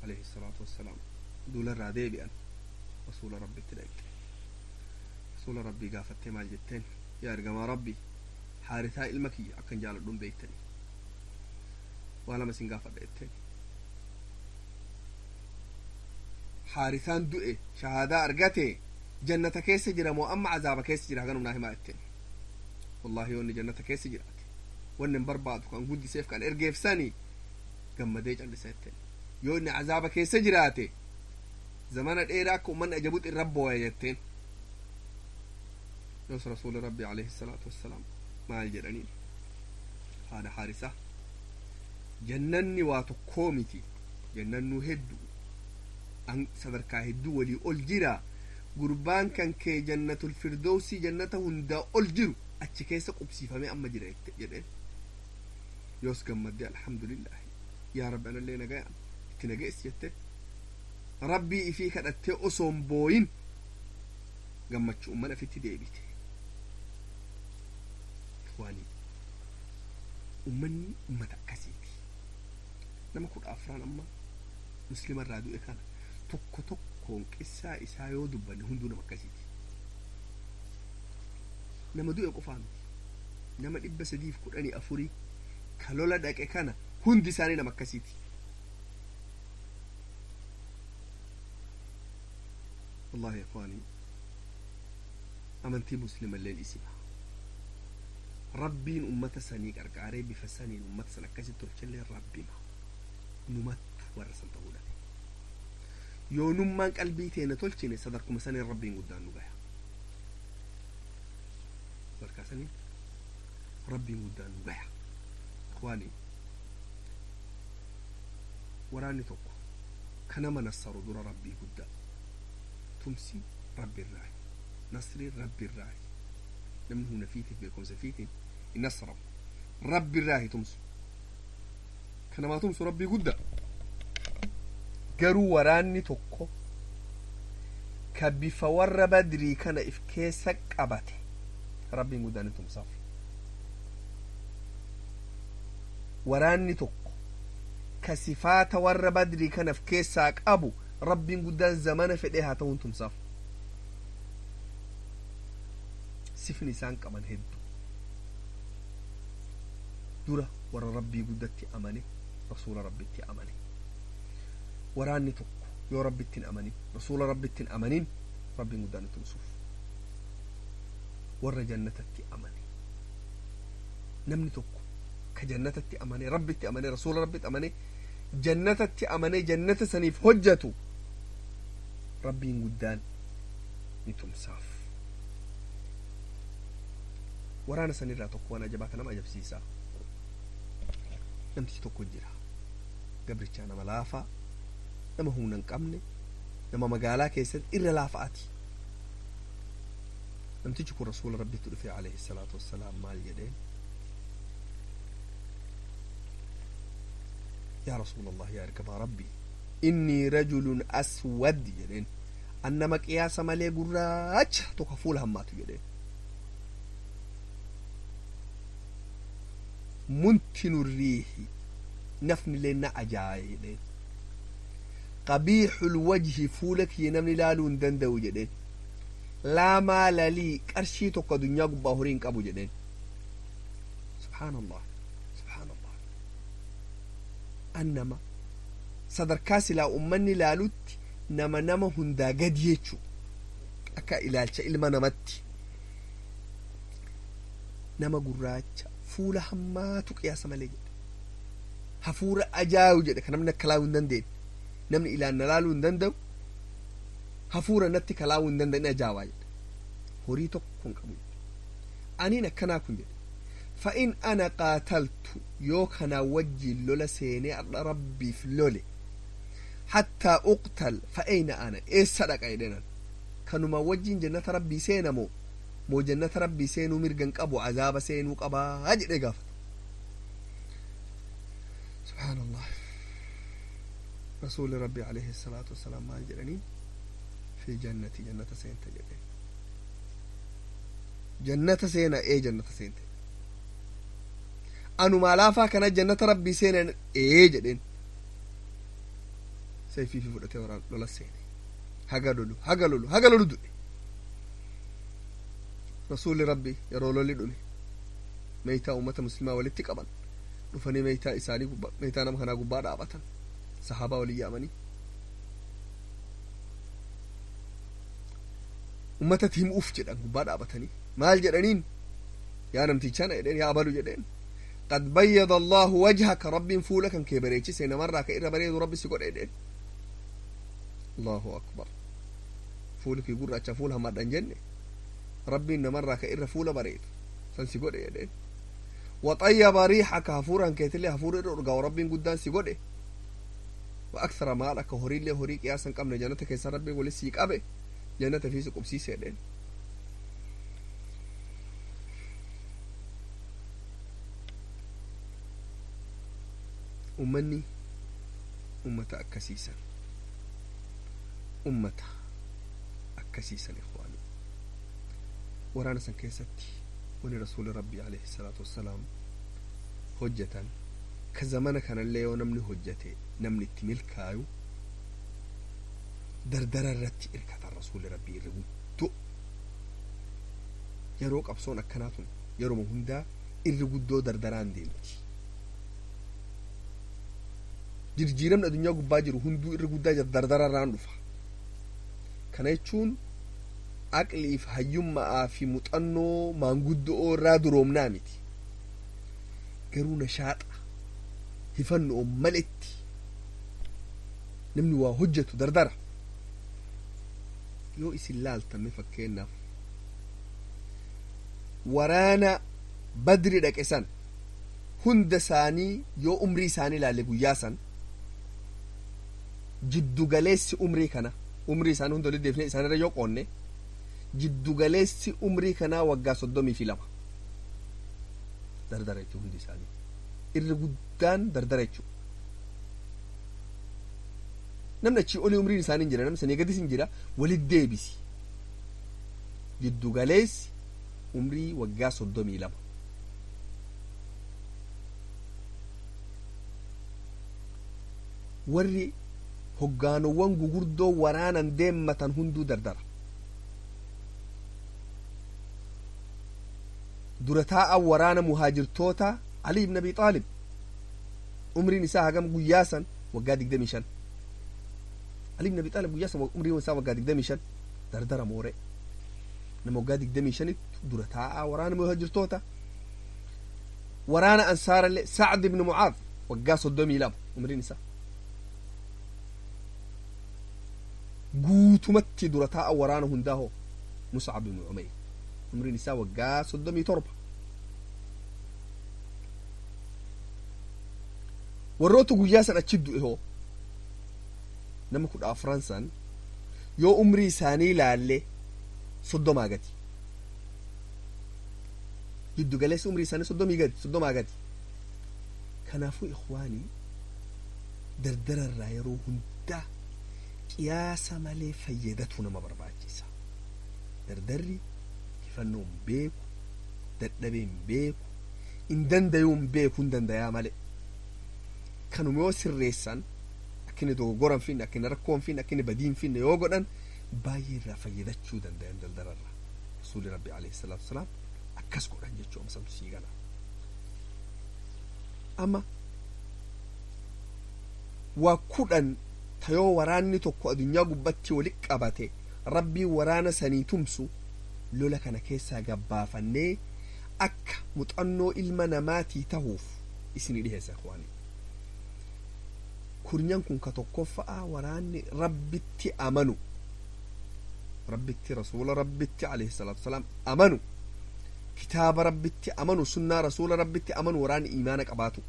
alayhi salaatu wassalaam duularraa deebi'an, Rasuula Rabbitti dhaqxe. Rasuula Rabbii gaafattee maal jetteen? "Yaa ergamaa Rabbii, Haarisaa ilma kiyya akkan jaaladhuun beektanii, waa lama isin gaafadha" jetteen. "Haarisaan du'e, shahadaa argate, jannata keessa jira moo amma azaaba keessa jira? Haganum naa himaa" jetteen. "Wallahi yoo inni jannata keessa jiraate, wanni hin barbaadu kan guddiseef kan ergeefsani gammadee callisa" jetteen. "Yoo inni azaaba keessa jiraate, zamana dheeraa akka ummanni ajabutti irra booya" jetteen. Yoos Rasuuli Rabbi alayhi salaatu wassalaam maal jedhaniin? "Haadha Haarisaa, jannanni waa tokkoo miti, jannannuu hedduu, sadarkaa hedduu walii ol jira. Gurbaan kan kee Jannatul Firdowsii, jannata hundaa ol jiru achi keessa qubsiifamee amma jira" jedheen. Yoos gammadde: "Alhamdulillahi, yaa Rabbi, anallee nagayaan itti nageessi" jette. Rabbii ifii kadhattee osoo hin booyin gammachuu mana ofitti deebite. Waani ummanni ummata akkasiiti. Nama 14n amma Muslima irraa du'e kana tokko tokkoon qissaa isaa yoo dubbanne, hunduu nama akkasiiti. Nama du'e qofaa miti, nama 314 ka lola dhaqe kana hundi isaanii nama akkasiiti. Wallahi ikhwaanii, amantii Muslima illeen isima Rabbiin ummata sanii qarqaaree bifa saniin ummata san akkasitti tolchellee Rabbima. Numattu warra san ta'uu dhabe. Yoo nummaan qalbii teena tolchine, sadarkuma saniin Rabbiin guddaan nu gaya. Sadarkaa saniin Rabbiin guddaan nu gaya. Ikhwaanii, waraanni tokko kanama nassaru dura Rabbii guddaa tumsi. Rabbi irraayi nasriin, Rabbi irraayi. Namni humna fiitiif beekumsa fiitiin hin nasramu, Rabbi irraayi tumsu. Kanamaa tumsu Rabbii guddaa. Garuu waraanni tokko ka bifa warra Badrii kana if keessa qabate, Rabbiin guddaan hin tumsaaf. Waraanni tokko ka sifaata warra Badrii kana if keessaa qabu, Rabbiin guddaan zamana fedhee haa ta'uun tumsaaf. Sifni isaan qaban hedduu. Dura warra Rabbii guddatti amane, Rasuula Rabbitti amane. Waraanni tokko yoo Rabbitti hin amanin, Rasuula Rabbitti hin amanin, Rabbiin guddaan hin tumsuuf. Warra jannatatti amane. Namni tokko ka jannatatti amane, Rabbitti amane, Rasuula Rabbitti amane, jannatatti amane, jannata saniif hojjatu, Rabbiin guddaan ni tumsaaf. Waraana sanirraa tokko waan ajabaa kan nama ajabsiisaa, namtichi tokko jira, gabrichaa, nama laafaa, nama humna hin qabne, nama magaalaa keessatti irra laafaati. Namtichi kun Rasuula Rabbitti dhufe alayhi salaatu wassalaam. Maal jedheen? Yaa Rasuulallah, yaa ergamaa Rabbii, innii rajulun aswad jedheen, an nama qiyaasa malee gurraacha tokko fuula hammaatu jedheen. Muntinu riihi, nafni na ajaaye jedheen. Qabiixul wajhi, fuula kiyya namni laaluu hin danda'u jedheen. Laa maala lii, qarshii tokko addunyaa gubbaa horii hin qabu jedheen. Subhaanallah, subhaanallah. An nama sadarkaa silaa ummanni laalutti nama hundaa gadi jechuu, akka ilaalcha ilma namatti nama gurraacha fuula hammaatu qiyaasa malee jedhe, hafuura ajaa'ibu jedhe, kan namni akka laaluu hin dandeenye, namni ilaan na laaluu hin danda'u, hafuura natti kalaa'uu hin danda'in ajaa'ibaa jedhe. Horii tokko hin qabu jedhe. Aniin akkanaa kun jedhe, fa'in ana qaataltu, yoo kanaa wajjiin lola seenee har'a Rabbiif lole, hattaa uqtal, fa'ayna ana, eessa dhaqa jedhenan? Kanuma wajjiin jannata Rabbii seena moo jannata Rabbii seenuu mirgan qabu, azaaba seenuu qabaa jedhee gaafata. Subhaanallah. Rasuuli Rabbii alayhi salaatu wassalaam maal jedhanii? Fi jannati, jannata seenta jedhe. Jannata seena? Ee, jannata seente. Anumaa laafaa kana jannata Rabbii seenan? Ee jedheen. Sayfii fi fudhatee waraan lola seene. Haga lolu, haga lolu, haga lolu du'e. Rasuulli Rabbi yeroo lolli dhume meeytaa ummata muslimaa walitti qaban dhufanii meeytaa isaanii gubbaa, meeytaa nama kanaa gubbaa dhaabatan, sahaabaa walii yaamanii ummatatti himuuf jedhan gubbaa dhaabatanii maal jedhaniin? Yaa namtichana jedheen, yaa abalu jedheen, qad bayyada Allahu wajhaka, Rabbiin fuula kan kee bareechise, namarraa ka irra bareedu Rabbi si godhe jedheen. Allahu akbar. Fuuli kee gurraacha, fuula hamaadhan jenne, Rabbiin namarraa ka irra fuula bareedu san si godhe jedheen. Waxayyaba riixaka, hafuuraan keetillee hafuura irra urgaawu Rabbiin guddaan si godhe. Wa akthara maal akka horiillee horii qiyaasa hin qabne jannata keessa Rabbiin wali sii qabe, jannata fi si qubsiise jedheen. Ummanni ummata akkasiisan, ummata akkasiisan. Ikhwaani, waraana san keessatti wani Rasuuli Rabbii alayhi salaatu wassalaam hojjetan ka zamana kanallee yoo namni hojjete namni itti milkaayu, dardara irratti irkatan. Rasuuli Rabbii irra guddoo yeroo qabsoon akkanaa tun yeroma hundaa irri guddoo dardaraan deemti. Jirjiiramni addunyaa gubbaa jiru hunduu irri guddaa dardararraan dhufa. Kana jechuun aqliif hayyummaa fi muuxannoo maanguddoo irraa duroomnaa miti, garuu nashaaxa hifannoo maletti namni waa hojjetu dardara. Yoo isin laaltame, fakkeenyaaf waraana Badri dhaqe san hunda isaanii yoo umrii isaanii ilaalle, guyyaa san jiddugaleessi umrii kana, umrii isaanii hunda walitti deefnee isaanirra yoo qoonne, jiddugaleessi umrii kanaa waggaa 32. Dardara jechuu, hundi isaanii irri guddaan dardara jechuu. Namni achii olii umriin isaanii hin jira, namni sanii gadis hin jira, walit deebisi, jiddugaleessi umrii waggaa 32. Warri hoggaanowwan gugurdoo waraanan deemmatan hunduu dardara. Dura taa'an waraana muhaajirtoota Ali ibn Abi Xaalib umriin isaa hagam guyyaa san? Waggaa 25. Ali ibn Abi Xaalib guyyaa san umriin isaa waggaa 25. Dardara moore. Nama waggaa 25tti dura taa'aa waraana muhaajirtoota. Waraana ansaarallee Sacd ibn Mucaad waggaa 32 umriin isaa. Guutumatti dura taa'a waraana hundaa hoo? Muscab ibn Umayr umriin isaa waggaa 37. Warroota guyyaa san achi du'e hoo? Nama 14 san yoo umrii isaanii ilaalle 30 gadi. Giddu galeessi umrii isaanii 30 gadi, 30 gadi. Kanaafuu ikhwaanii, Dardararraa yeroo hundaa qiyaasa malee fayyadatu nama barbaachisa. Dardarri hifannoo hin beeku, dadhabee hin beeku, hin dandayuu hin beeku, hin dandayaa malee. Kanuma yoo sirreessan akka inni dogoggora hin finne, akka inni rakkoo hin finne, akka inni badii hin finne yoo godhan baay'ee irraa fayyadachuu dandayan dardararraa. Rasuulli Rabbi alayhi salaatu wasalaam akkas godhan jechuu amma santu sii gala. Amma waa 10 tayoo waraanni tokko addunyaa gubbatti wali qabate rabbii waraana sanii tumsu lola kana keessaa gabbaafannee akka muuxannoo ilma namaatii tahuuf isinii dhiheessa ikhwaani. Kurnyan kun ka tokkoffa'a waraanni rabbitti amanu, rabbitti rasuula rabbitti alayhi salaatu wasalaam amanu, kitaaba rabbitti amanu, sunnaa rasuula rabbitti amanu, waraanni imaana qabaatu.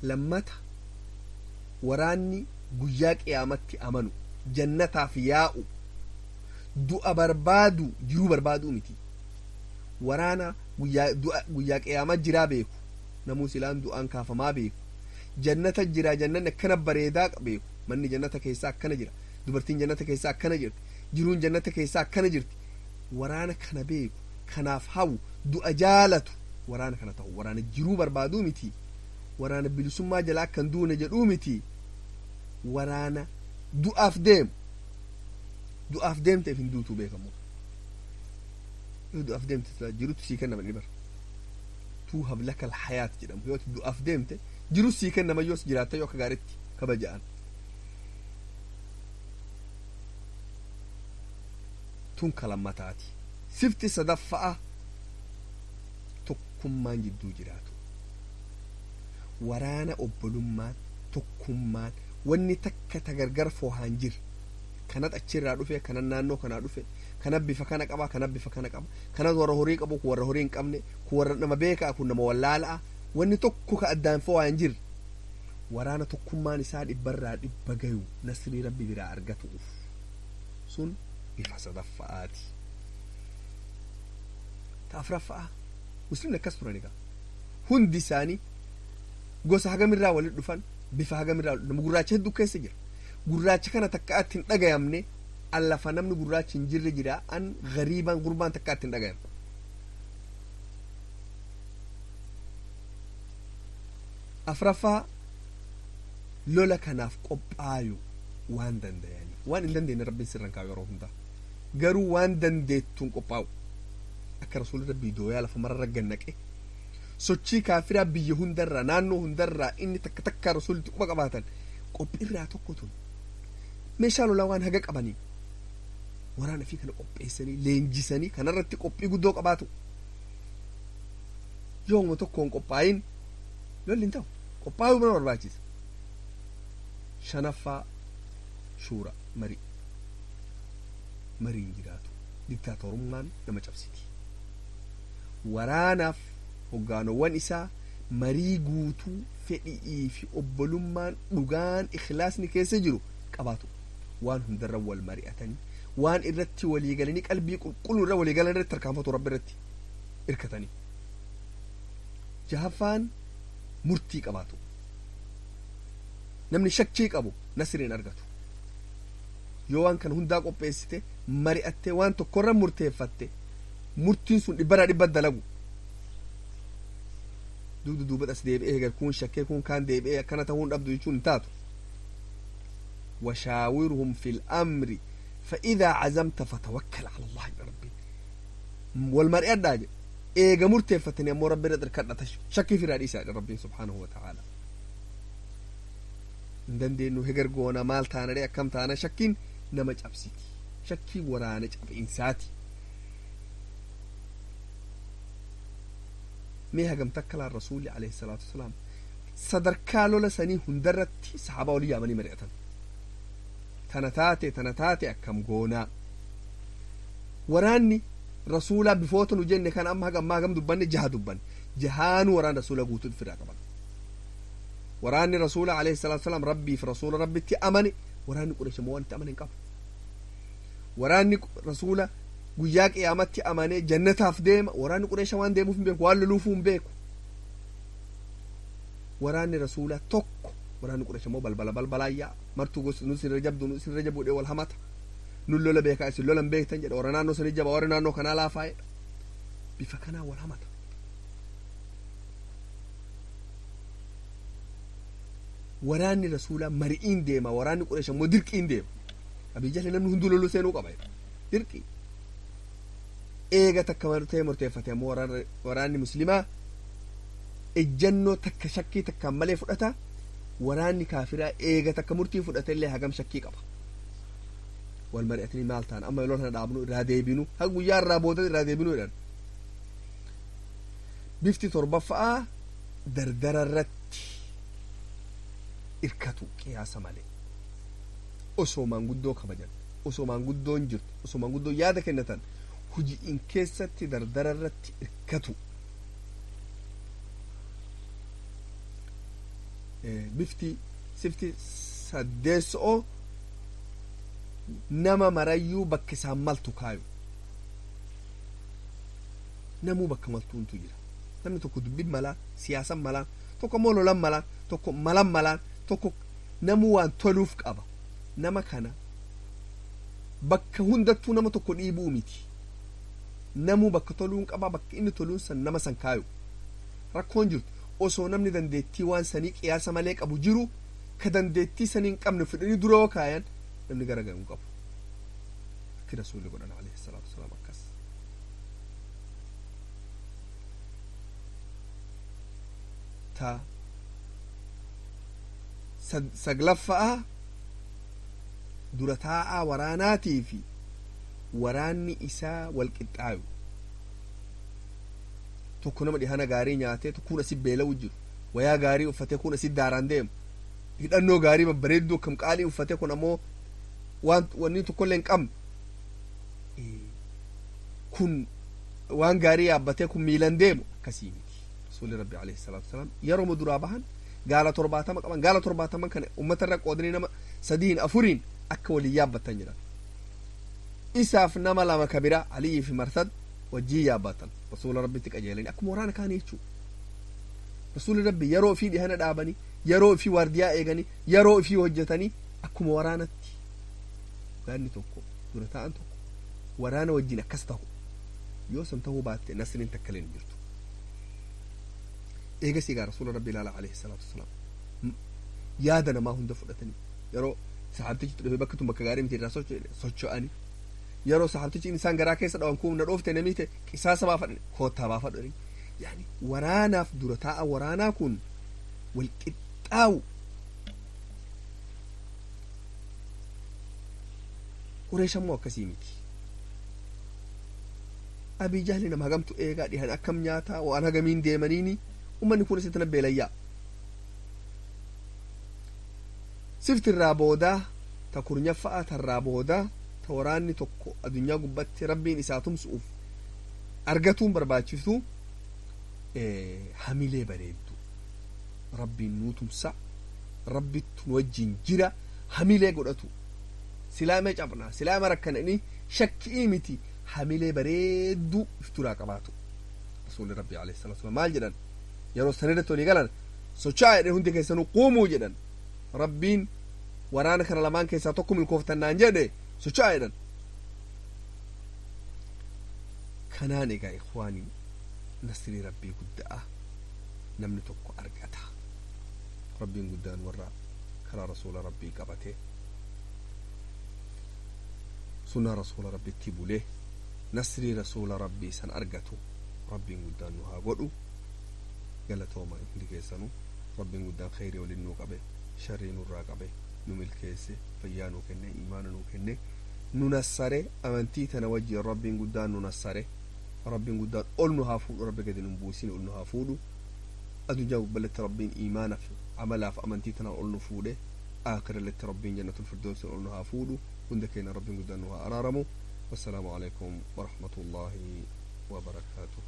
Lammata waraanni guyyaa qiyaamatti amanu, jannataaf yaa'u, du'a barbaadu, jiruu barbaaduu miti. Waraana guyyaa qiyaamaa jiraa beeku, namuu silaan du'aan kaafamaa beeku, jannata jira, jannanni akkana bareedaa beeku, manni jannata keessaa akkana jira, dubartiin jannata keessaa akkana jirti, jiruun jannata keessaa akkana jirti. Waraana kana beeku, kanaaf hawu, du'a jaalatu waraana kana ta'u. Waraana jiruu barbaaduu miti, waraana bilisummaa jalaa akkan duune jedhuu miti, waraana du'aaf deemu. Du'aaf deemteef hin duutuu beekamu. Yoo du'aaf deemte jirutu sii kennama ni bara. Tuuhab laka alhayaat jedhamu. Yoo du'aaf deemte jiru sii kennama, yoos jiraatta yoo akka gaariitti kabaja'an. Tun kalammataati. Sifti sadaffa'a tokkummaan jidduu jiraatu. Waraana obbolummaan tokkummaan wanni takka ta gargar foohaan jira. Kanat achirraa dhufe, kanan naannoo kanaa dhufe, kana bifa kana qaba, kana bifa kana qaba, kanat warra horii qabu, kun warra horii hin qabne, kun warra nama beekaa, kun nama wallaala'a, wanni tokko ka addaan foohaan jira. Waraana tokkummaan isaa dhibbarraa dhibba gayu nasrii rabbi biraa argatuuf sun bifa sadaffa'aati. Ta afraffa'a muslimni akkas turan egaa hundi isaanii gosa hagamirraa walitti dhufan, bifa hagamirraa nama gurraacha hedduu keessa jira. Gurraacha kana takka itti hin dhagayamne, allafa namni gurraachi hin jirre jira, an gariibaan gurbaan takka itti hin dhagayamne. Afraffaa lola kanaaf qophaayu waan dandayanii, waan hin dandeenye rabbiin sirran kaayu yeroo hundaa, garuu waan dandeettuun qophaa'u akka rasuulli rabbii dooyaa lafa mararra gannaqe sochii kaafiraa biyya hundarraa naannoo hundarraa inni takka takkaa rasuullitti quba qabaatan qophiirraa tokko tun meeshaa lolaa waan haga qabanii waraana fi kana qopheessanii leenjisanii kanarratti qophii guddoo qabaatu. Yooma tokkoon qophaayin lolli hin ta'u, qophaayuu mana barbaachisa. Shanaffaa shuura marii mariin jiraatu diktaatorummaan nama cabsiti. Waraanaaf hoggaanowwan isaa marii guutuu fedhii fi obbolummaan dhugaan ikhlaasni keessa jiru qabaatu, waan hundarra wal mari'atanii waan irratti walii galanii qalbii qulqulluu irra walii galan irratti tarkaanfatu, rabbi irratti irkatanii. Jahaffaan murtii qabaatu. Namni shakkii qabu nasriin argatu. Yoo waan kana hundaa qopheessite mari'attee waan tokkorra murteeffatte murtiin sun dhibbarraa dhibba dalagu. Dugda duuba as deebi'ee eegal kun shakkee kun kaan deebi'ee akkana ta'uun dhabdu jechuun hin taatu. Washaawirhum fil amri fa'idaa cazamta fatawakkal cala allahi rabbi wal mari'adhaa jedhe. Eega murteeffatanii ammoo rabbi irra irkadhata, shakkii firaa dhiisaa jedhe rabbiin subhaanahu wa ta'aala. Hin dandeenyu hegar goona maal taanaree akkam taana shakkiin nama cabsiti, shakkii waraana cabinsaati. Mee hagam takka laan rasuulli alayhi salaatu wasalaam sadarkaa lola sanii hundarratti saxaabaa olii yaamanii mari'atan. Tana taate tana taate akkam goonaa. Waraanni rasuulaa bifoota nu jenne kan amma haga ammaa hagam dubbanne jaha dubbanne, jahaanuu waraana rasuulaa guutuu ofirraa qaban. Waraanni rasuula alayhi salaatu wasalaam rabbii fi rasuula rabbitti amane, waraanni Qureesh immoo waan itti amane hin qabu. Waraanni rasuula guyyaa qiyaamatti amanee jannataaf deema, waraanni Qureesha waan deemuuf hin beeku, waan loluufuu hin beeku. Waraanni rasuulaa tokko, waraanni Qureesh immoo balbala balbalaa yaa'a. Martuu gosa nu sirra jabdu, nu sirra jabuudhee wal hamata. Nun lola beekaa, isin lola hin beektan jedha. Warra naannoo sanii jaba, warra naannoo kanaa laafaa jedha. Bifa kanaa wal hamata. Waraanni rasuulaa mari'iin deema, waraanni Qureesh immoo dirqiin deema. Abii Jahli namni hunduu loluu seenuu qaba jedha. Dirqii eega takka martee murteeffate ammoo waraanni muslimaa ejjannoo takka shakkii takkaan malee fudhata. Waraanni kaafiraa eega takka murtii fudhate illee hagam shakkii qaba. Wal mari'atanii maal ta'an amma lola kana dhaabnu, irraa deebinu, haga guyyaa irraa booda irraa deebinu jedhan. Bifti torbaffa'aa dardara irratti irkatu qiyaasa malee. Osoo maanguddoo kabajan, osoo maanguddoon jirtu, osoo maanguddoo yaada kennatan, huji'in keessatti dardara irratti irkatu. Bifti sifti saddeesso'o nama marayyuu bakka isaan maltu kaayu. Namuu bakka maltuuntu jira. Namni tokko dubbin malaa, siyaasan malaa, tokko immoo lolan malaa, tokko malan malaa, tokko namuu waan toluuf qaba. Nama kana bakka hundattuu nama tokko dhiibuu miti. Namuu bakka toluun qaba, bakka inni toluun san nama san kaayu. Rakkoon jirtu osoo namni dandeettii waan sanii qiyaasa malee qabu jiru, ka dandeettii sanii hin qabne fidhanii dura yoo kaayan namni garagaruu qabu. Akki rasuulli godhan alayhi salaatu wasalaam akkas. Ta saglaffa'a dura taa'aa waraanaatii fi waraanni isaa wal qixxaayu. Tokko nama dhihana gaarii nyaatee, kun asi beela'u jiru, wayaa gaarii uffatee, kun asi daaraan deemu, hidhannoo gaarii babbareedduu akkam qaalii uffatee, kun ammoo waan wanni tokkollee hin qabne, kun waan gaarii yaabbatee, kun miilan deemu, akkasii miti. Rasuulli rabbi alayhi salaatu wasalaam yeroo duraa bahan gaala 70 qaban. Gaala 70 kana ummata irra qoodanii nama sadiin afuriin akka waliin yaabbatan jedhan. Isaaf nama lama kabira Aliyyi fi Marsad wajjii yaabbatan. Rasuula rabbitti qajeelanii akkuma waraana kaanii jechuu. Rasuulli rabbi yeroo ofii dhihana dhaabanii, yeroo ofii waardiyaa eeganii, yeroo ofii hojjetanii akkuma waraanatti. Gaanni tokko dura ta'an tokko waraana wajjin akkas ta'u, yoo san ta'uu baatte nasriin takka illee hin jirtu. Eegas egaa rasuula rabbi ilaala alayhi salaatu wasalaam yaada namaa hunda fudhatanii, yeroo saxaabtichi dhufee bakka tun bakka gaarii miti irraa socho'anii, yeroo saxaabtichi isaan garaa keessa dhawan kun na dhoofte namii ta'e qisaasa baafadhan, koottaa baafadhani. Yaani waraanaaf dura taa'a waraanaa kun wal qixxaawu. Qureesh ammoo akkasii miti. Abii Jahli nama hagamtu eegaa, dhihan akkam nyaataa, waan hagamiin deemaniini, ummanni kun isitti beelayyaa. Sifti irraa boodaa ta kurnyaffa'aa tarraa boodaa ta waraanni tokko addunyaa gubbatti rabbiin isaa tumsu'uuf argatuun barbaachisu hamilee bareeddu. Rabbiin nuu tumsa, rabbittu nu wajjin jira hamilee godhatu. Silaama cabnaa, silaama rakkananii shakkii miti, hamilee bareedduu ifturaa qabaatu. Rasuulli rabbi alayhi salaatu wasalaam maal jedhan yeroo sanirratti walii galan? Socho'aa jedhan, hundi keessanuu quumuu jedhan. Rabbiin waraana kana lamaan keessaa tokko milkooftannaan jedhe, socho'aa jedhan. Kanaan egaa ikhwaanii nasrii rabbii guddaa namni tokko argata. Rabbiin guddaan warra karaa rasuula rabbii qabate, sunnaa rasuula rabbitti bulee nasrii rasuula rabbii san argatu rabbiin guddaan nu haa godhu. Galatooma hundi keessanuu. Rabbiin guddaan kheyrii waliin nuu qabe, sharrii nurraa qabe, nu milkeesse, fayyaa nuu kenne, imaana nuu kenne, nu nassare. Amantii tana wajjiin rabbiin guddaan nu nassare. Rabbiin guddaan ol nu haa fuudhu. Rabbi gadi nun buusin, ol nu haa fuudhu. Addunyaa gubbalatti rabbiin imaanaaf amalaaf amantii tanaan ol nu fuudhe, aakhiralatti rabbiin jannatul firdoosin ol nu haa fuudhu. Hunda keenya rabbiin guddaan nu haa araaramu. Wassalaamu alaikum warahmatullaahi wabarakaatuh.